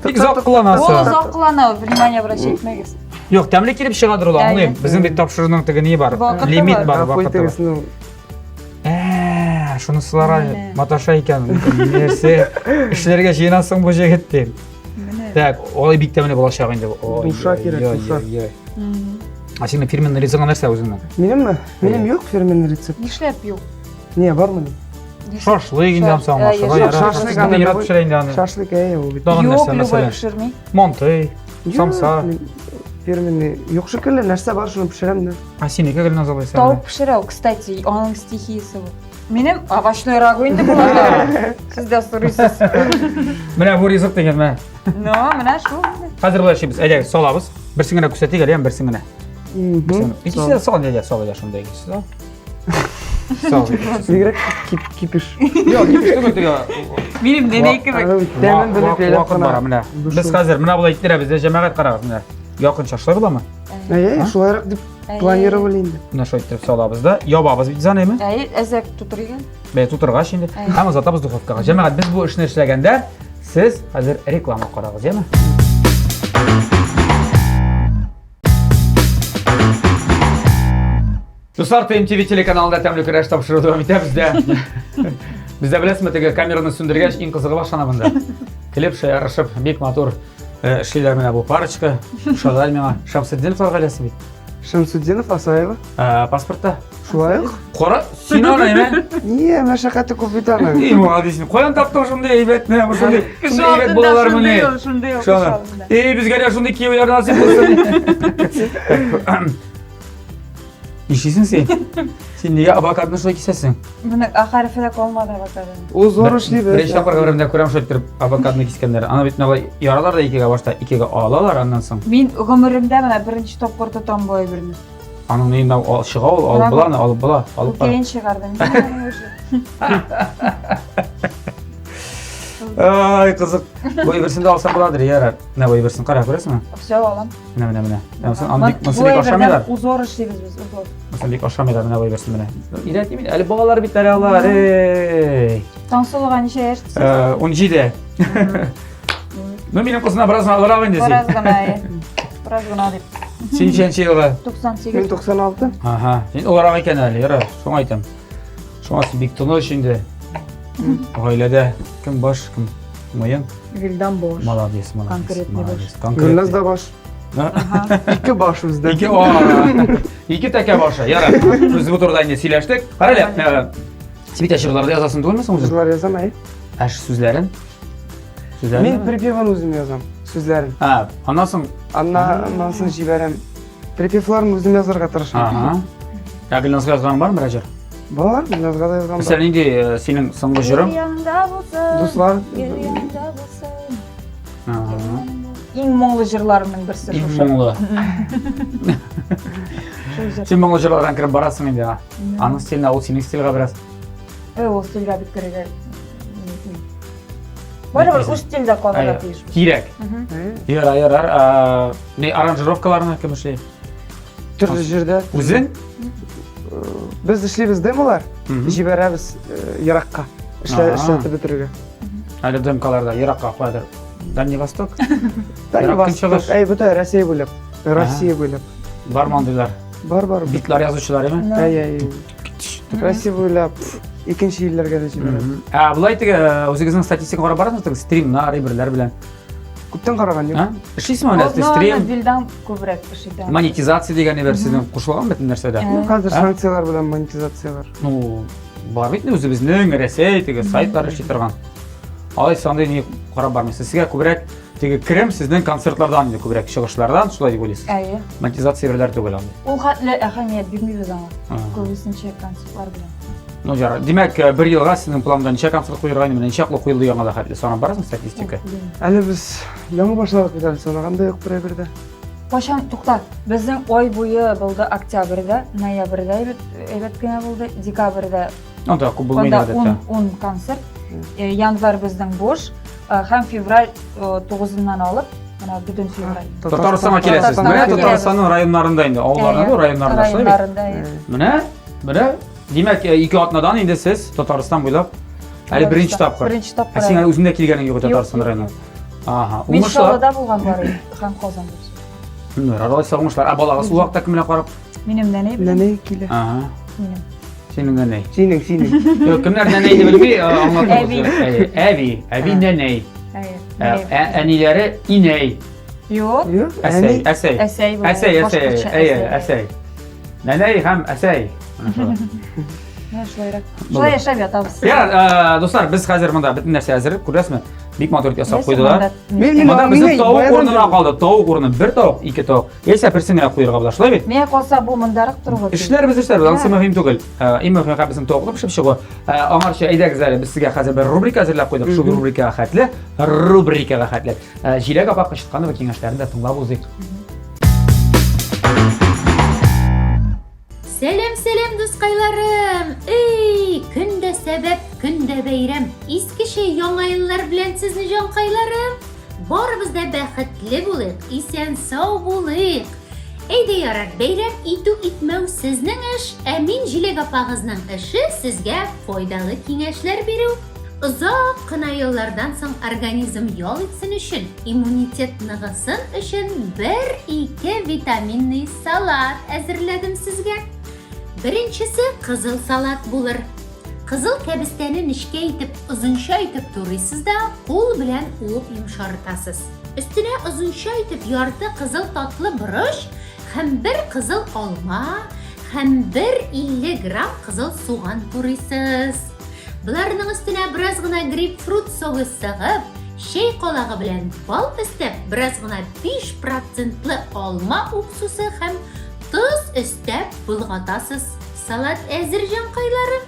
Бик озак Ул кыланасың. озак кылана, внимание обращать итмәгез. Юк, тәмле килеп чыгадыр ул, аңлыйм. Безнең бит тапшыруның теге ни бар? Вакыты Лимит бар. бар, вакыты бар. Итегез, Ә, шунысылар Менә. маташа икән. Нәрсә? Эшләргә җыенасың бу җегет дип. Менә. Так, алай бик тәмле булачак инде. Ой, Душа ой, кирәк, ой, душа. ой, ой. А синең фирменный рецептың нәрсә үзеңнең? Минемме? Минем юк фирменный рецепт. Нишләп юк? Не, бармы? Шашлык инде ансаң Ә, ашыга юк, ярар. Шашлык Шашлыкны аны ярат любой- пешерә инде аны. Шашлык әйе ул бит. Тагын Юк, нәрсә любой мәсәлән? пешерми. Мантый, Юк, самса. мин Фирменный. Юк шикелле, нәрсә бар, шуны пешерәм дә. А синеке Гөлназ алайса? Тавык пешерә ул, кстати, аның стихиясе бу. Минем овощной рагу инде була. Сез дә сорыйсыз. Менә бу ризык дигән менә. Ну, менә шул инде. Хәзер болай эшлибез. Әйдә, салабыз. Берсен генә күрсәтик әле, берсен генә. Мгм. Икесе дә сал, әйдә, сал, әйдә, шунда икесе сал. Сал. Бигрәк кипиш. Юк, кипиш түгел теге. Минем нәнәй кебек. Аны бит тәмен белеп ялап Вакыт бара менә. Без хәзер менә болай иттерәбез дә, җәмәгать карагыз менә. Якынча шулай буламы? Әйе, шулайрак дип планировали инде. Менә шулай иттереп салабыз да, ябабыз бит заны, әйме? Әйе, әзәк тутырган. Бәй тутыргач инде. Һәм озатабыз духовкага. Җәмәгать, без бу эшне эшләгәндә, сез хәзер реклама карагыз, яме? Дуслар, ТМТВ телеканалында тәмле көрәш тапшыруы дәвам итә бездә. Бездә беләсезме, теге камераны сүндергәч, иң кызыгы башлана монда. Килеп шаярышып, бик матур эшлиләр менә бу парочка. Ошадылар миңа. Шамсетдиновлар гаиләсе бит. Шамсутдинов, Асаева. Паспортта. Шулай ук. Кара, син аны, әйме? Ние, мәшәкате күп бит аның. Эй, молодец. Каян таптың шундый әйбәтне? Шундый Кеше әйбәт алдында балалар шундый ул, шундый ул, кеше Шуны. алдында. Эй, безгә дә шундый кияүләр насыйп булсын. Нишлисең син? Син нигә авокадоны шулай кисәсең? Моның А хәрефе дә калмады авокадоның. Ул зур эшли Беренче тапкыр гомеремдә күрәм шулай иттереп авокадоны кискәннәр. Аны бит менә яралар да икегә башта, икегә алалар аннан соң. Мин гомеремдә менә беренче тапкыр тотам бу әйберне. Аның нигә чыга ул, алып була, аны алып була, алып бара. Күкәен чыгардым. Мин аның уже. Ай, кызык. Бу әйберсен дә алсам буладыр, ярар. Менә бу әйберсен кара, күрәсеңме? Все алам. Менә, менә, менә. Менә аны бик, Бу монысын бик әйбердән ашамыйлар. узор эшлибез без, узор. Монысын бик ашамыйлар, менә бу әйберсен менә. Өйрәтим инде, әле балалар бит әле алар. Эй. Таңсылуга ничә яшь дисез? 17. Ну, минем кызына бераз гына олырак инде син. Бераз гына, әйе. Бераз гына дип. Син ничәнче елгы? 98. Мин 96. Ага, син олырак икән әле, ярар, шуңа әйтәм. Шуңа син бик тыныч инде. Гаиләдә кем баш, кем муен. Вилдан бош. Молодец, молодец. Конкретный баш. молодец. Конкретный. Гөлназ да баш. Ага. Ике баш үздә. Ике, ике тәкә башы. Ярар. Без бу турыда инде сөйләштек. Кара әле, син бит җырларда язасың түгелме соң үзең? Җырлар язам, әй. Ә сүзләрен? Сүзләрен? Мин припевын үзем язам, сүзләрен. А, аннан соң Аннан соң җибәрәм. Припевларын үзем язарга тырышам. Ага. Ә Гөлназга язганың бармы берәр җыр? Бар, Гөлназга да язган бар. Мәсәлән, нинди синең соңгы җырың? Яныңда булсын. Дуслар. Яныңда булсын. Ага. Иң моңлы җырларымның берсе Иң шушы. моңлы. Шул җыр. Син моңлы җырлардан кереп барасың инде. а. Аның стиленә, ул синең стильгә бераз. Ой, ул стильгә бит керергә. Барыбер үз стильдә калырга Әйе. тиеш. Кирәк. Әй, Ярар, ярар. А, Не аранжировкаларны кем эшли? Төрле җирдә. Үзең? Без эшлибез демолар, Мгм. җибәрәбез еракка. Ага. Эшләтеп бетерергә. Әле демкаларда еракка куядыр. Дальний Восток? Дальний Ерак Восток, Көнчыгыш. әй, бөтен Россия буйлап. Россия буйлап. Бар мондыйлар. Бар, бар. Битлар язучылар, әйме? Әй, әй. Россия буйлап икенче илләргә дә җибәрәбез. Ә болай теге э, үзегезнең статистика карап барасызмы теге стримнар, әйберләр белән? Күптән караган юк. А? Эшлисезме менә Ну, стрим, Вилдан күбрәк эш итә. монетизация дигән әйбер сезнең кушылган бөтен нәрсәдә? Ну, хәзер А? санкцияләр белән монетизация бар. Ну, бар бит инде үзебезнең Рәсәй теге сайтлар эшли торган. Алайса андый ни карап бармыйсыз. Сезгә күбрәк теге керем сезнең концертлардан инде күбрәк чыгышлардан, шулай дип уйлыйсыз. Әйе. Монетизация берләр түгел андый. Ул хәтле әһәмият бирмибез аңа. А. Күбесенчә концертлар белән. Ну, ярар. Димәк, э, бер елга сезнең планда ничә концерт куелган, менә ничә чаклы куелды яңа да хәтле санап барасың статистика? Әле без яңа башладык бит әле санаган да юк бер әйбер дә. Кайчан тукта, безнең ай буе булды октябрьдә, ноябрьдә әйбәт, әйбәт кенә булды, декабрьдә Анда күп булмый анда гадәттә. 10 10 концерт. Э, Январь безнең буш э, һәм февраль 9-ннан алып, менә бөтен февраль. Татарстанга киләсез. Татарстанга Менә киләбез. Татарстанның районнарында инде, авылларында, Әйе, районнарында шулай бит. Районнарында, әйе. Менә, менә, димәк, э, ике атнадан инде сез Татарстан буйлап әле беренче тапкыр. Беренче тапкыр. Ә син әле үзең дә килгәнең юк Юк, Татарстан юк, районына. юк. Ага, Мин уңышлар. Чаллыда булган бар идем һәм Казанда. Ну, алайса уңышлар. Ә балагыз ул вакытта кем белән карап? Минем нәнәй белән. Нәнәй килә. Ага. Минем. Синең нәнәй. Синең, синең. Юк, кемнәр нәнәйне белми, э, аңлатыгыз. Әби. Әйе, Әби, әби нәнәй. Әйе. Ә, ә- Әниләре инәй. Юк. Юк, Әсәй, әни. әсәй. Әсәй була. Әсәй, әсәй, Башкортча әйе, әсәй. Нәнәй һәм әсәй. Менә шулай. Менә шулайрак. Булды. Шулай яшәп ятабыз. Ярар, э, дуслар, без хәзер монда бөтен нәрсә әзер, күрәсезме? Бик матур итеп ясап куйдылар. Мин мин Монда безнең мин тавык баядан урынына бирдем. калды. Тавык урыны бер тавык, ике тавык. Яисә берсен генә куярга була, шулай бит? Миңа калса бу мондарак торырга тиеш. Эшләрбез, эшләрбез, анысы мөһим түгел. Э, Иң мөһиме хәзер безнең тавыкны пешеп чыгу. Э, Аңарчы әйдәгез әле, без сезгә хәзер бер рубрика әзерләп куйдык. Шул рубрикага хәтле, рубрикага хәтле. Э, Җиләк апа Кычытканова киңәшләрен дә тыңлап узыйк. Сәлам, сәлам, дускайларым! Эй, көн дә сәбәп, көн дә бәйрәм. Искечә яңа еллар белән сезне җанкайларым. Барыбыз да бәхетле булыйк, исән-сау булыйк. Әйдә ярар, бәйрәм итү-итмәү сезнең эш, ә мин Җиләк апагызның эше сезгә файдалы киңәшләр бирү. Озак кына еллардан соң организм ял итсен өчен, иммунитет ныгысын өчен бер-ике витаминный салат әзерләдем сезгә. Беренчесе кызыл салат булыр. Кызыл кәбестәне нечкә итеп, озынча итеп турыйсыз да, кул белән уып йомшартасыз. Өстенә озынча итеп ярты кызыл татлы борыч һәм бер кызыл алма һәм бер 50 грамм кызыл суган турыйсыз. Боларның өстенә бераз гына грейпфрут согы сыгып, чәй калагы белән бал өстәп, бераз гына 5 процентлы алма уксусы һәм тоз өстәп болгатасыз. Салат әзер, җанкайларым.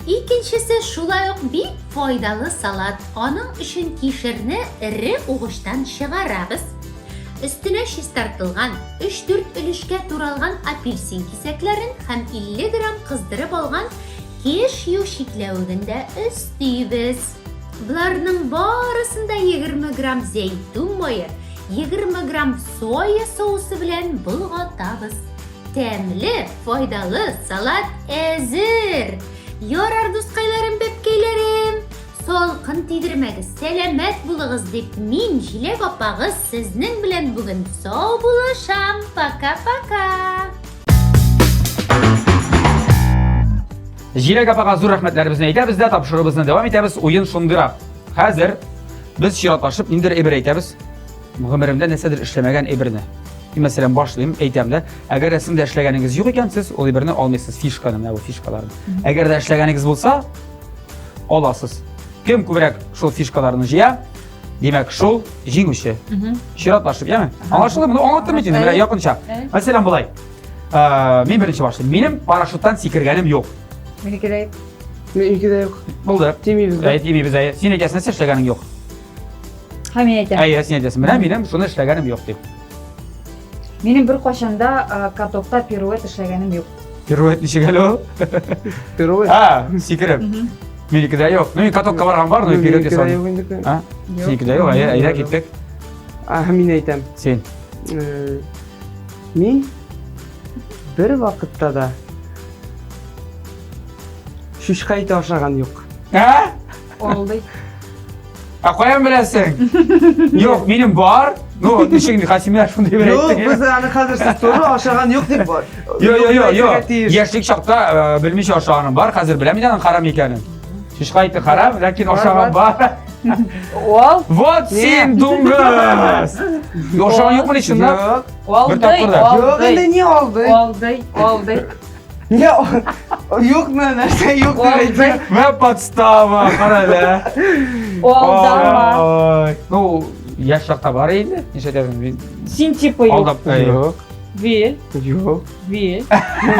Икенчесе шулай ук бик файдалы салат. Аның өчен кишерне эре угычтан чыгарабыз. Өстенә чистартылган, 3-4 өлешкә туралган апельсин кисәкләрен һәм 50 грамм кыздырып алган Кешью чикләвеген дә өстибез. Боларның барысын да 20 грамм зәйтүн мае, 20 грамм соя соусы белән болгатабыз. Тәмле, файдалы салат әзер! Ярар, дускайларым, бәбкәйләрем, салкын тидермәгез, сәламәт булыгыз дип мин, Җиләк апагыз, сезнең белән бүген саубуллашам. Пока-пока! Җиләк апага зур рәхмәтләребезне әйтәбез дә, тапшыруыбызны дәвам итәбез. Уен шундыйрак. Хәзер без чиратлашып ниндидер әйбер әйтәбез. Гомеремдә нәрсәдер эшләмәгән әйберне. Мин, мәсәлән, башлыйм, әйтәм дә. Әгәр дә сезнең дә эшләгәнегез юк икән, сез ул әйберне алмыйсыз, фишканы, менә бу фишкаларны. Әгәр дә эшләгәнегез булса, аласыз. Кем күбрәк шул фишкаларны җыя, димәк, шул җиңүче. Чиратлашып, яме? Аңлашылды? Моны аңлаттым бит инде, менә якынча. Мәсәлән, болай. Э, мин беренче башлыйм. Минем парашюттан сикергәнем юк. Минеке дә юк. Минеке дә юк. Булды. Тимибез дә. Әй, тимибез, әй. Син әйтәсең, нәрсә эшләгәнең юк. Һәм мин әйтәм. Әй, син әйтәсең. Менә минем шуны эшләгәнем юк дип. Минем беркайчан да э, катокта пируэт эшләгәнем юк. Пируэт ничек әле ул? Пируэт. А, сикереп. Минеке дә юк. Ну, мин катокка барган бар, но пируэт Минеке дә ясадым. юк инде. А? Синеке дә юк, әйдә, әйдә киттек. А, мин әйтәм. Син. Э, Мин бер вакытта да чучка ите ашаган юк. Ә? Алдый. Ә каян беләсең? Юк, минем бар. Ну, ничек инде Хасимә шундый бер Юк, әйттең. без аны хәзер сез тоже ашаган юк дип бар. Йо, йо, йо, йо. Әйтергә тиеш. Яшьлек чакта э, белмичә ашаганым бар, хәзер беләм инде аның харам икәнен. Чучка ите харам, ләкин ашаган бар. Ул, Вот син дуңгыз! Ашаган юкмы чынлап? Юк. алдый, тапкыр да. Юк, инде алдый. ни алды? Алдый, алдый. Не юк нәрсә юк дип Алдый. әйтә. Мә подстава, кара әле. Алдама. Ой. Ну, яшь чакта бар инде. Нишләтәсең? Мин Син типа юк. Алдап. Әй. Юк. Вел, Юк. вел.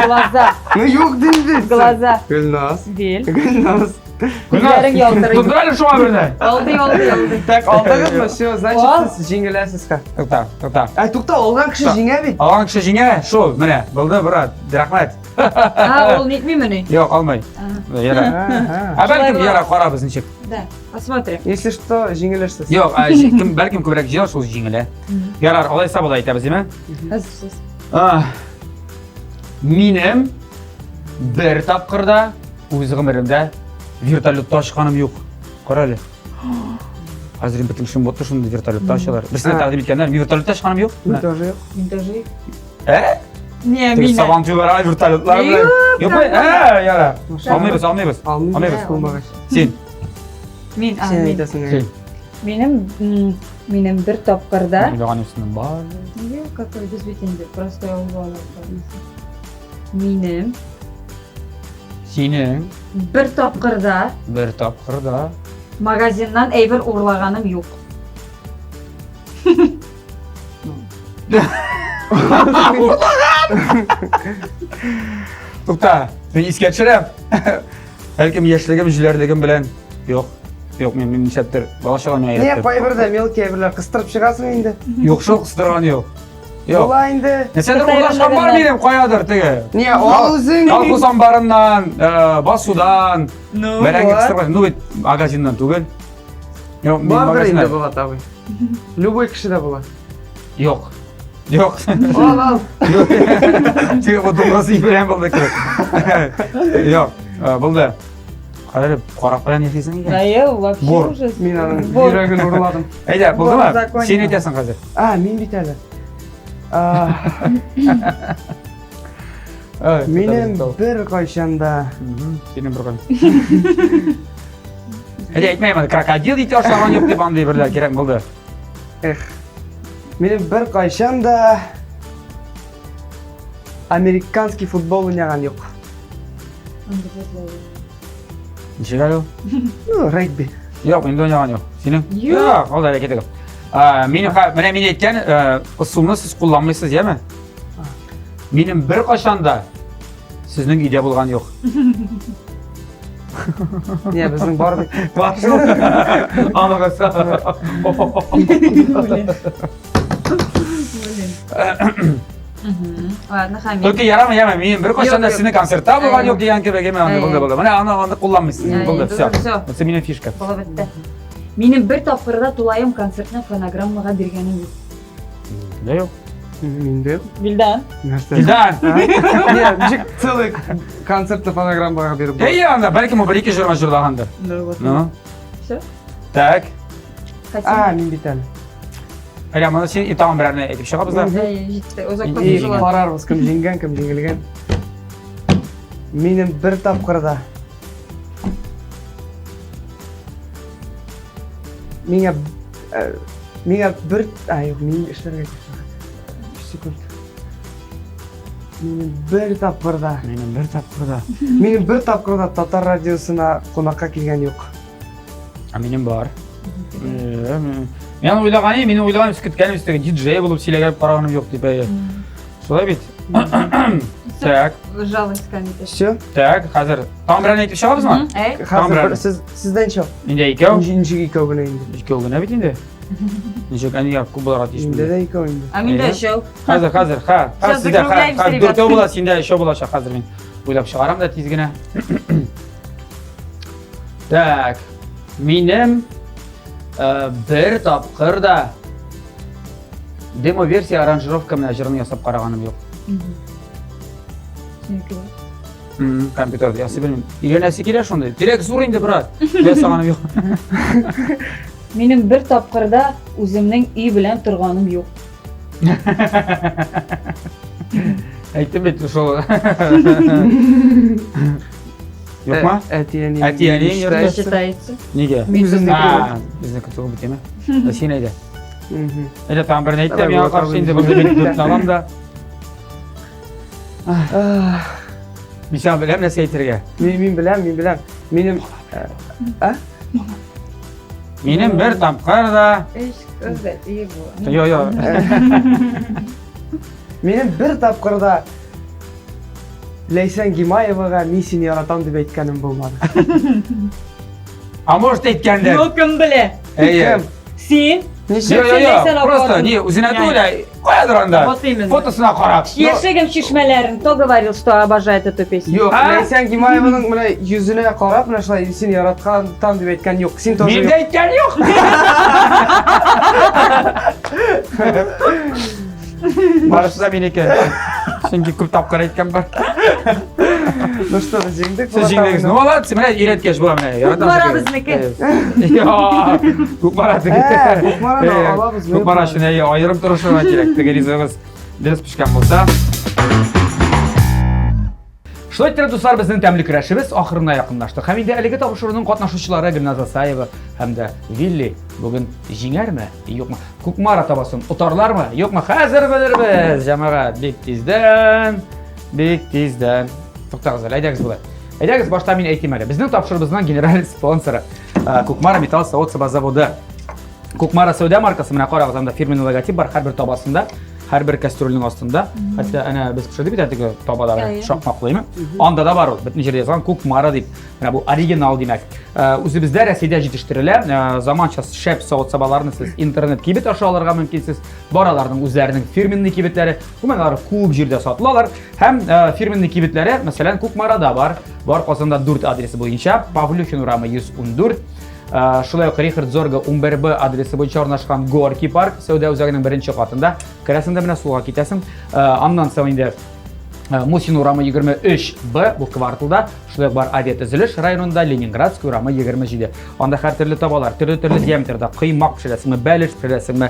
Глаза, Ну юк дим бит. глаза. Гөлназ. Вел. Гөлназ. Күзләрең ялтырый. Тондыр әле шуңа берне. Алдый, алдый, алдый. Так, алдыгызмы? Все, Ал. значит, сез җиңеләсез ха. Тукта, тукта. Ә, тукта, алган кеше Так. җиңә бит. Алган кеше җиңә, шул, менә, булды, брат, рәхмәт. А, ул нитмимени? Юк, алмый. Яра. Ага. Ә бәлкем Шулай яра карабыз ничек. Да, посмотрим. Если что, җиңелерсез. Юк, ә, кем бәлкем күбрәк җыяр, шул җиңелә. Ярар, алайса болай әйтәбез, димә? Әзерсез. А, Минем бер тапкыр да үз гомеремдә вертолетта очканым юк. Кара әле. Хәзер инде бөтен кеше ботты шундый вертолетта очалар. Берсенә тәкъдим иткәннәр, мин вертолетта очканым юк. Мин тоже юк. Мин тоже юк. Ә? Не, Теге мин. сабан туйларга вертолетлар белән. Юкмы? Ә, яра. Алмыйбыз, алмыйбыз. Алмыйбыз. Алмыйбыз. Булмагач. Син. Мин, а, Син мин. әйтәсең. Син. Минем, минем бер тапкырда. Уйлаган юксың бар. Юк, какой без бит инде, простой авыл балалары. Минем Синең бер тапкырда бер тапкырда магазиннан әйбер урлаганым юк. Тукта, мин искә төшерәм. Бәлкем яшьлегем, җүләрлегем белән. Юк. Юк, мин мин нишләптер бала чага миңа Не, өйрәтте. кайбердә мелкий әйберләр кыстырып чыгасың инде. Юк шул, кыстырган юк. Юк. Була инде. Нәрсәдер урлашкан бар минем каядыр теге. Не, ал үзең. Колхоз амбарыннан, э, басудан, Ну, бәрәңге вот. кыстырган. Ну бит магазиннан түгел. Юк, мин Бардыр инде магазиннан. Булат абый. Любой кешедә була. Юк. Юк. Ал, ал. Теге бу дуңгыз белән булды кебек. Юк, э, булды. Кара карак белән яшисең икән. Әйе, вообще Бор. ужас. Мин аның Бор. йөрәген урладым. Әйдә, булдымы? Бор законе. Син әйтәсең хәзер. А, мин бит әле. А, Ай, Минем тотабыз, бер кайчан да Мгм, Синең бер кайчан. Әйдә, әйтмәйм, аны, крокодил ите ашаган юк дип андый берләр кирәк булды. Эх. Минем бер кайчан да американский футбол уйнаган юк. Ничек әле ул? Ну, регби. Юк, инде уйнаган юк. Синең? Юк. Юк, ул да китек. Минем менә мин әйткән ысулны сез кулланмыйсыз, яме? Минем бер кайчан да сезнең өйдә булган юк. Не, безнең бар бит. Бар шул. Аныгыз. Ладно, Хамид. Только ярамый, ярамый. Минем бер кайчан да Юк, юк. сезнең концертта булган юк дигән кебек, яме, андый булды, булды. Менә аны аны кулланмыйсыз. Әй, Булды, булды, всё. всё. Бусы минем фишка. Булып бетте. Минем бер тапкыр да тулаем концертны фонограммага биргәнем юк. Да юк. Миндә юк. Вилдан. Нәрсә? Вилдан. Не, ничек целый концертны фонограммага биреп була? Әйе, анда бәлкем ул бер-ике җырга җырлагандыр. Ну вот. Ну. Всё. Так. А, мин бит әле. Әле моны син и тагын берәрне әйтеп чыгабыз да. Әй, җитте. Озакка И сузыла. карарбыз, кем җиңгән, кем җиңелгән. Минем бер тапкыр да Миңа э, миңа бер а юк, мин эшләргә тиеш. Өч секунд. Минем бер тапкыр да, Минем бер тапкыр да. минем бер тапкыр да татар радиосына кунакка килгән юк. А минем бар. Э, Мин уйлаган идем, мин уйлаган көткәнем өстәге диджей булып сөйләгән караганым юк дип. әйе. Шулай бит. Так, Жалость комитет. Все? так, хәзер тагын берәрне әйтеп чыгабызмы? Әй, Хәзер берәр. бер- сез сездән чыгып. Инде икәү. Ничек икәү генә инде. Икәү генә бит инде. Ничек әнигә күп булырга тиеш. Инде дә икәү инде. а миндә Әйе. өчәү. Хәзер, хәзер, ха, ха, Сейчас сездә, ха, закругляемся, ха, ребят. дүртәү була, синдә өчәү булачак хәзер мин. Уйлап чыгарам да тиз генә. Так, минем э, бер тапкыр да демо-версия аранжировка менә җырын ясап караганым юк. Синеке бар. Компьютерда ясый белмим. Өйрәнәсе килә шундый. Тирәк зур инде, брат. Ясаганым юк. Минем бер тапкыр да үземнең өй белән торганым юк. Әйттем бит шул. Юкмы? Әти-әни. Әти-әниең йорты. Считается. Нигә? Үземнеке. А, Безнеке түгел бит, әйме? Ә Син әйдә. Мгм. Әйдә тагын берне әйт тә, Давай, миңа Булат каршы абый. инде монда мин дүртне алам да. Ах, Мин сиңа беләм нәрсә әйтергә. Мин беләм, мин беләм. Минем ә? Минем бер тапкыр да. Өч кыз да өй бу. Йо, йо. Минем бер тапкыр да Ләйсән Гимаевага мин сине яратам дип әйткәнем булмады. А может әйткәндер. Ну кем белә? Әйе. Кем? Син? Ничек? Йо, йо, йо. Ләйсән апа Просто атын- не, үзенә түгел, ә каядыр анда. Вот именно. Фотосына карап. Яшегем чишмәләрен. Кто говорил, что обожает эту песню? Юк, А? Ләйсән Гимаеваның менә йөзенә карап, менә шулай мин сине яраткан там дип әйткән юк. Син тоже Мин дә әйткән юк. Барысы да минеке. Чөнки күп тапкыр әйткән бар. Ну что, без җиңдек. Сез җиңдегез. Ну молодцы, менә өйрәткәч була менә. Яратам. Кукмара безнеке. Кукмара теге. Ә, Кукмараны алабыз, Кукмара өчен әйе, аерым торышырга кирәк. Теге ризыгыбыз дөрес пешкән булса. Шулай итеп, дуслар, безнең тәмле көрәшебез ахырына якынлашты. Һәм инде әлеге тапшыруның катнашучылары Гөлназ Асаева һәм дә Вилли бүген җиңәрме, юкмы? Кукмара табасын отарлармы, юкмы? Хәзер белербез, җәмәгать, бик тиздән, бик тиздән. Туктагыз әле, әйдәгез болай. Әйдәгез, башта мин әйтим әле. Безнең тапшырубызның генераль спонсоры Кукмара металл савыт-саба заводы. Кукмара сәүдә маркасы, менә карагыз, анда фирменный логотип бар һәрбер табасында, һәрбер кастрюльнең астында. Хәтта әнә без пешердек бит теге табада Әйе. шакмаклыймы? Анда да бар ул, бөтен җирдә язган Кукмара дип. Менә бу оригинал димәк. Үзебездә Рәсәйдә җитештерелә. Заманча шәп савыт-сабаларны сез интернет кибет аша алырга мөмкинсез. Бар аларның үзләренең фирменный кибетләре. Гомумән алар күп җирдә сатылалар. Һәм фирменный кибетләре, мәсәлән, Кукмарада бар. Бар Казанда 4 адресы буенча, Павлюхин урамы 114. Шулай ук Рихард Зорга 11Б адресы буенча урнашкан Горки парк сәүдә үзәгенең беренче катында. Керәсең дә менә сулга китәсең. Аннан соң инде Мусин урамы 23Б бу кварталда, шулай ук бар авиатөзелеш районында Ленинградский урамы 27. Анда һәр төрле табалар, төрле-төрле диаметрда коймак пешерәсеңме, бәлеш пешерәсеңме,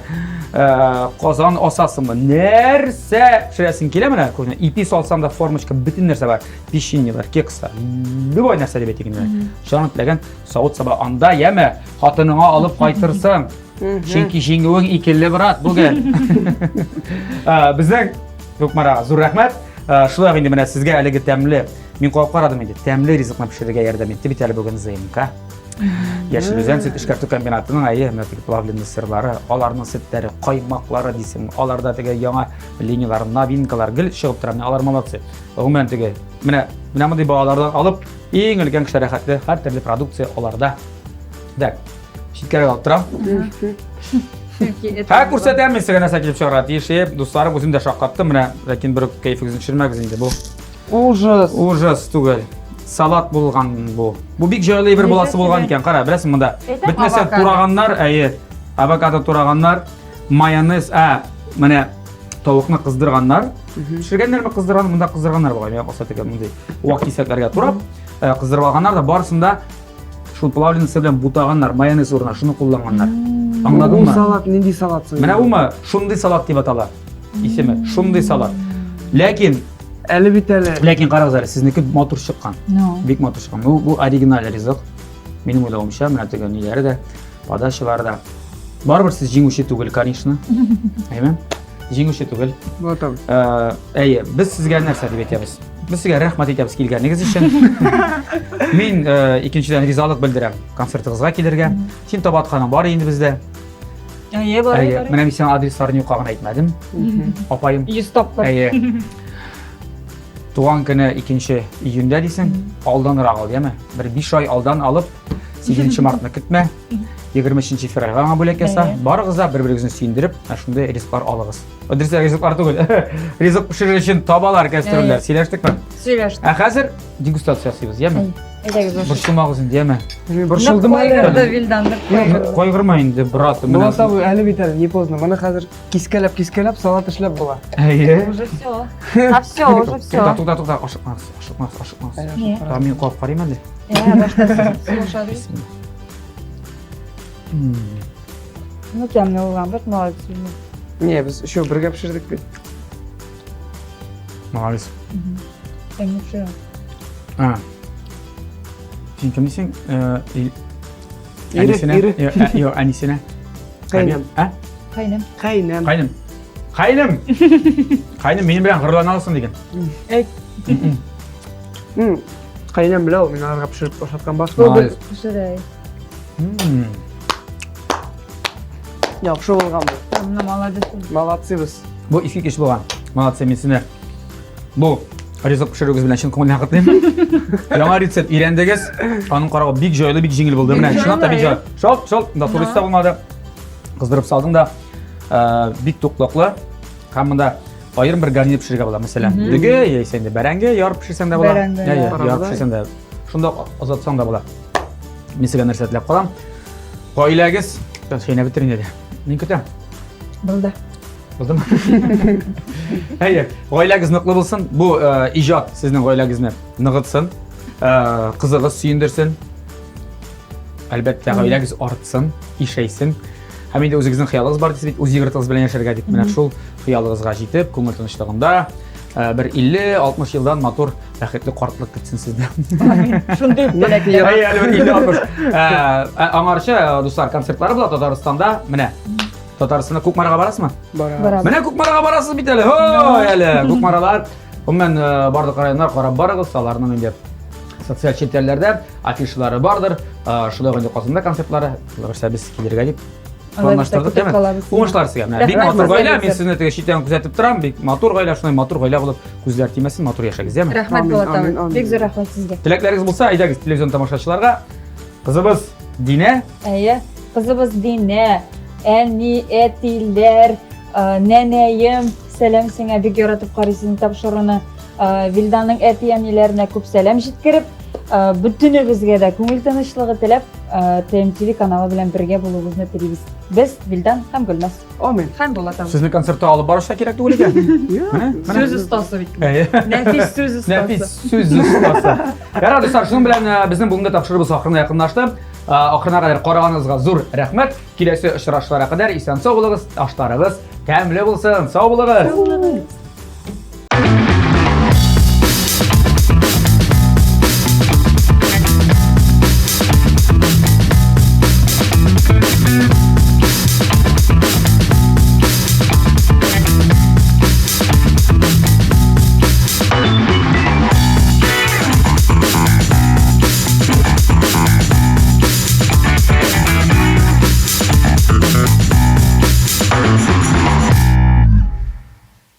казан асасыңмы, нәрсә пешерәсең килә менә, күренә. Ипи салсаң да формочка, бөтен нәрсә бар. Печеньелар, кекслар, любой нәрсә дип әйтик инде. Җаның теләгән савыт-саба анда, яме, хатыныңа алып кайтырсың. Чөнки җиңүең икеле, брат, бүген. Безнең Кукмарага зур рәхмәт. Шулай ук инде менә сезгә әлеге тәмле, мин кабып карадым инде, тәмле ризыкны пешерергә ярдәм итте бит әле бүген ЗМК. Яшел Үзән сөт эшкәртү комбинатының әйе, менә теге плавленый сырлары, аларның сөтләре, каймаклары дисең, аларда теге яңа линиялар, новинкалар гел чыгып тора. Менә алар молодцы. Гомумән теге менә менә мондый балалардан алып иң өлкән кешеләр рәхәтле һәр төрле продукция аларда. Так, читкәрәк алып торам. Һә, күрсәтәм мин сезгә нәрсә килеп чыгарга тиеш. Дусларым, үзем дә шаккаттым менә, ләкин бер үк кәефегезне төшермәгез инде бу. Ужас. Ужас түгел. Салат булган бу. Бу бик җайлы бер буласы булган икән. Кара, беләсең монда. Бөтен нәрсә тураганнар, әйе. Авокадо тураганнар, майонез, ә, менә тавыкны кыздырганнар. Пешергәннәрме кыздырган, монда кыздырганнар бугай. Миңа калса теге мондый вак кисәкләргә турап, кыздырып алганнар да барысын да шул плавленый белән бутаганнар, майонез урынына шуны кулланганнар. Аңладыңмы? Бу салат нинди салат соң? Менә бумы? Шундый салат дип атала. Исеме шундый салат. Ләкин әле бит әле. Ләкин карагыз әле, сезнеке матур чыккан. Бик матур чыккан. Бу, бу оригиналь ризык. Минем уйлавымча, менә теге ниләре дә, подачалары да. Барыбер сез җиңүче түгел, конечно. Әйме? Җиңүче түгел. Вот он. Әйе, без сезгә нәрсә дип әйтәбез? Без сезгә рәхмәт әйтәбез килгәнегез өчен. Мин икенчедән ризалык белдерәм концертыгызга килергә. Син таба атканың бар инде бездә. Әйе, бар. Әйе, менә мин сиңа адресларын юкка гына әйтмәдем. Апаем. 100 тапкыр. Әйе. Туган көне 2 июньдә дисең, алданрак ал, яме? Бер 5 ай алдан алып, 8 мартны көтмә. 23 февральгә аңа бүләк яса. Барыгыз да бер-берегезне сөендереп, ә шундый ризыклар алыгыз. Дөрес, ризыклар түгел. Ризык пешерер өчен табалар, кәстрүлләр. Сөйләштекме? Сөйләштек. Ә хәзер дегустация ясыйбыз, яме? Әйдәгез, баш. Борчылмагыз инде, яме? Мин борчылдым әле. Кайгырды Вилдан, кайгырды. Кайгырма инде, брат. Булат абый, әле бит әле не поздно. Моны хәзер кискәләп-кискәләп салат эшләп була. Әйе. Уже все. А все, уже все. Тукта, тукта, тукта, ашыкмагыз, ашыкмагыз, ашыкмагыз. Та мин кабып карыйм әле. Ә, башта сез ашадыгыз. Ну, тәмле булган бит, молодец. Не, без еще бергә пешердек бит. Молодец. Тәмле пешерә. А. Син кем дисең? Э, Ире, Әнисенә? ире. Юк, ә, Юк, әнисенә. Кайнәм. А? Кайнәм. Кайнәм. Кайнем. Кайнем! Кайнем, минем белән горурлана аласың диген. Әй. М, Кайнәм белә ул, мин аларга пешереп ашаткан бар. Молодец. Пешерә. М. Яхшы булган бу. Менә молодец. Молодцы без. Бу искиткеч булган. Молодцы, мин сезне бу ризык пешерүегез белән чын күңелдән котлыйм. Яңа рецепт өйрәндегез. Аның каравы бик җайлы, бик җиңел булды. Менә чынлап та бик җайлы. Шалт, шалт, да турист та булмады. Кыздырып салдың да, э, бик туклыклы. Һәм монда аерым бер гарнир пешерергә була. Мәсәлән, дөге яисә инде бәрәңге ярып пешерсәң дә була. Бәрәңге, Иә, иә. иә, ярып пешерсәң дә. Шунда озатсаң да була. Мин сезгә нәрсә теләп калам. Гаиләгез чәйнәп бетерин әле. Мин көтәм. Булды. Булдымы? Әйе, гаиләгез ныклы булсын. Бу э, иҗат сезнең гаиләгезне ныгытсын. Э, кызыгыз сөендерсен. Әлбәттә, гаиләгез артсын, ишәйсен. Һәм инде үзегезнең хыялыгыз бар дисез бит, үз йортыгыз белән яшәргә дип. Менә шул хыялыгызга җитеп, күңел тынычлыгында э, бер 50-60 елдан матур, бәхетле картлык көтсен сезне. Шундый ук теләкләр. Әйе, әле бер 50-60. Э, э, Аңарчы, э, дуслар, концертлары була Татарстанда. Менә Татарстанда Кукмарага барасызмы? Бара. Барабыз. Менә Кукмарага барасыз бит әле. Һой, әле Кукмаралар. Гомумән, э, барлык районнар карап барыгыз, аларның инде социаль челтәрләрдә афишалары бардыр. Э, Шулай ук инде Казанда концертлары, алайса без килергә дип планлаштырдык, көтеп әйме? калабыз. Уңышлар сезгә. Менә бик Рәхмәт матур сезгә, гаилә, мин Виктор. сезне теге читтән күзәтеп торам. Бик матур гаилә, шулай матур гаилә булып күзләр тимәсен, матур яшәгез, яме? Рәхмәт Амин, Булат амин, абый. амин. Бик зур рәхмәт сезгә. Теләкләрегез булса, әйдәгез телевизион тамашачыларга. Кызыбыз Динә, Әйе, кызыбыз Динә, әни, әтиләр, э, нәнәем, сәлам сиңа, бик яратып карый сезнең тапшыруны. Э, Вилданның әти-әниләренә күп сәлам җиткереп, э, бөтенебезгә дә күңел тынычлыгы теләп, э, ТМТВ каналы белән бергә булуыбызны телибез. Без Вилдан һәм Гөлназ. Амин. Һәм Булат абый. сезне концертта алып барыш та кирәк түгел икән. Менә, менә. Сүз остасы бит. Әйе. Нәфис сүз остасы. Нәфис сүз остасы. Ярар, дуслар, шуның белән э, безнең бүгенге тапшыруыбыз ахырына якынлашты. Э, Ахырына кадәр караганыгызга зур рәхмәт. Киләсе очрашуларга кадәр исән сау булыгыз, ашларыгыз тәмле булсын. Сау булыгыз. Сау булыгыз.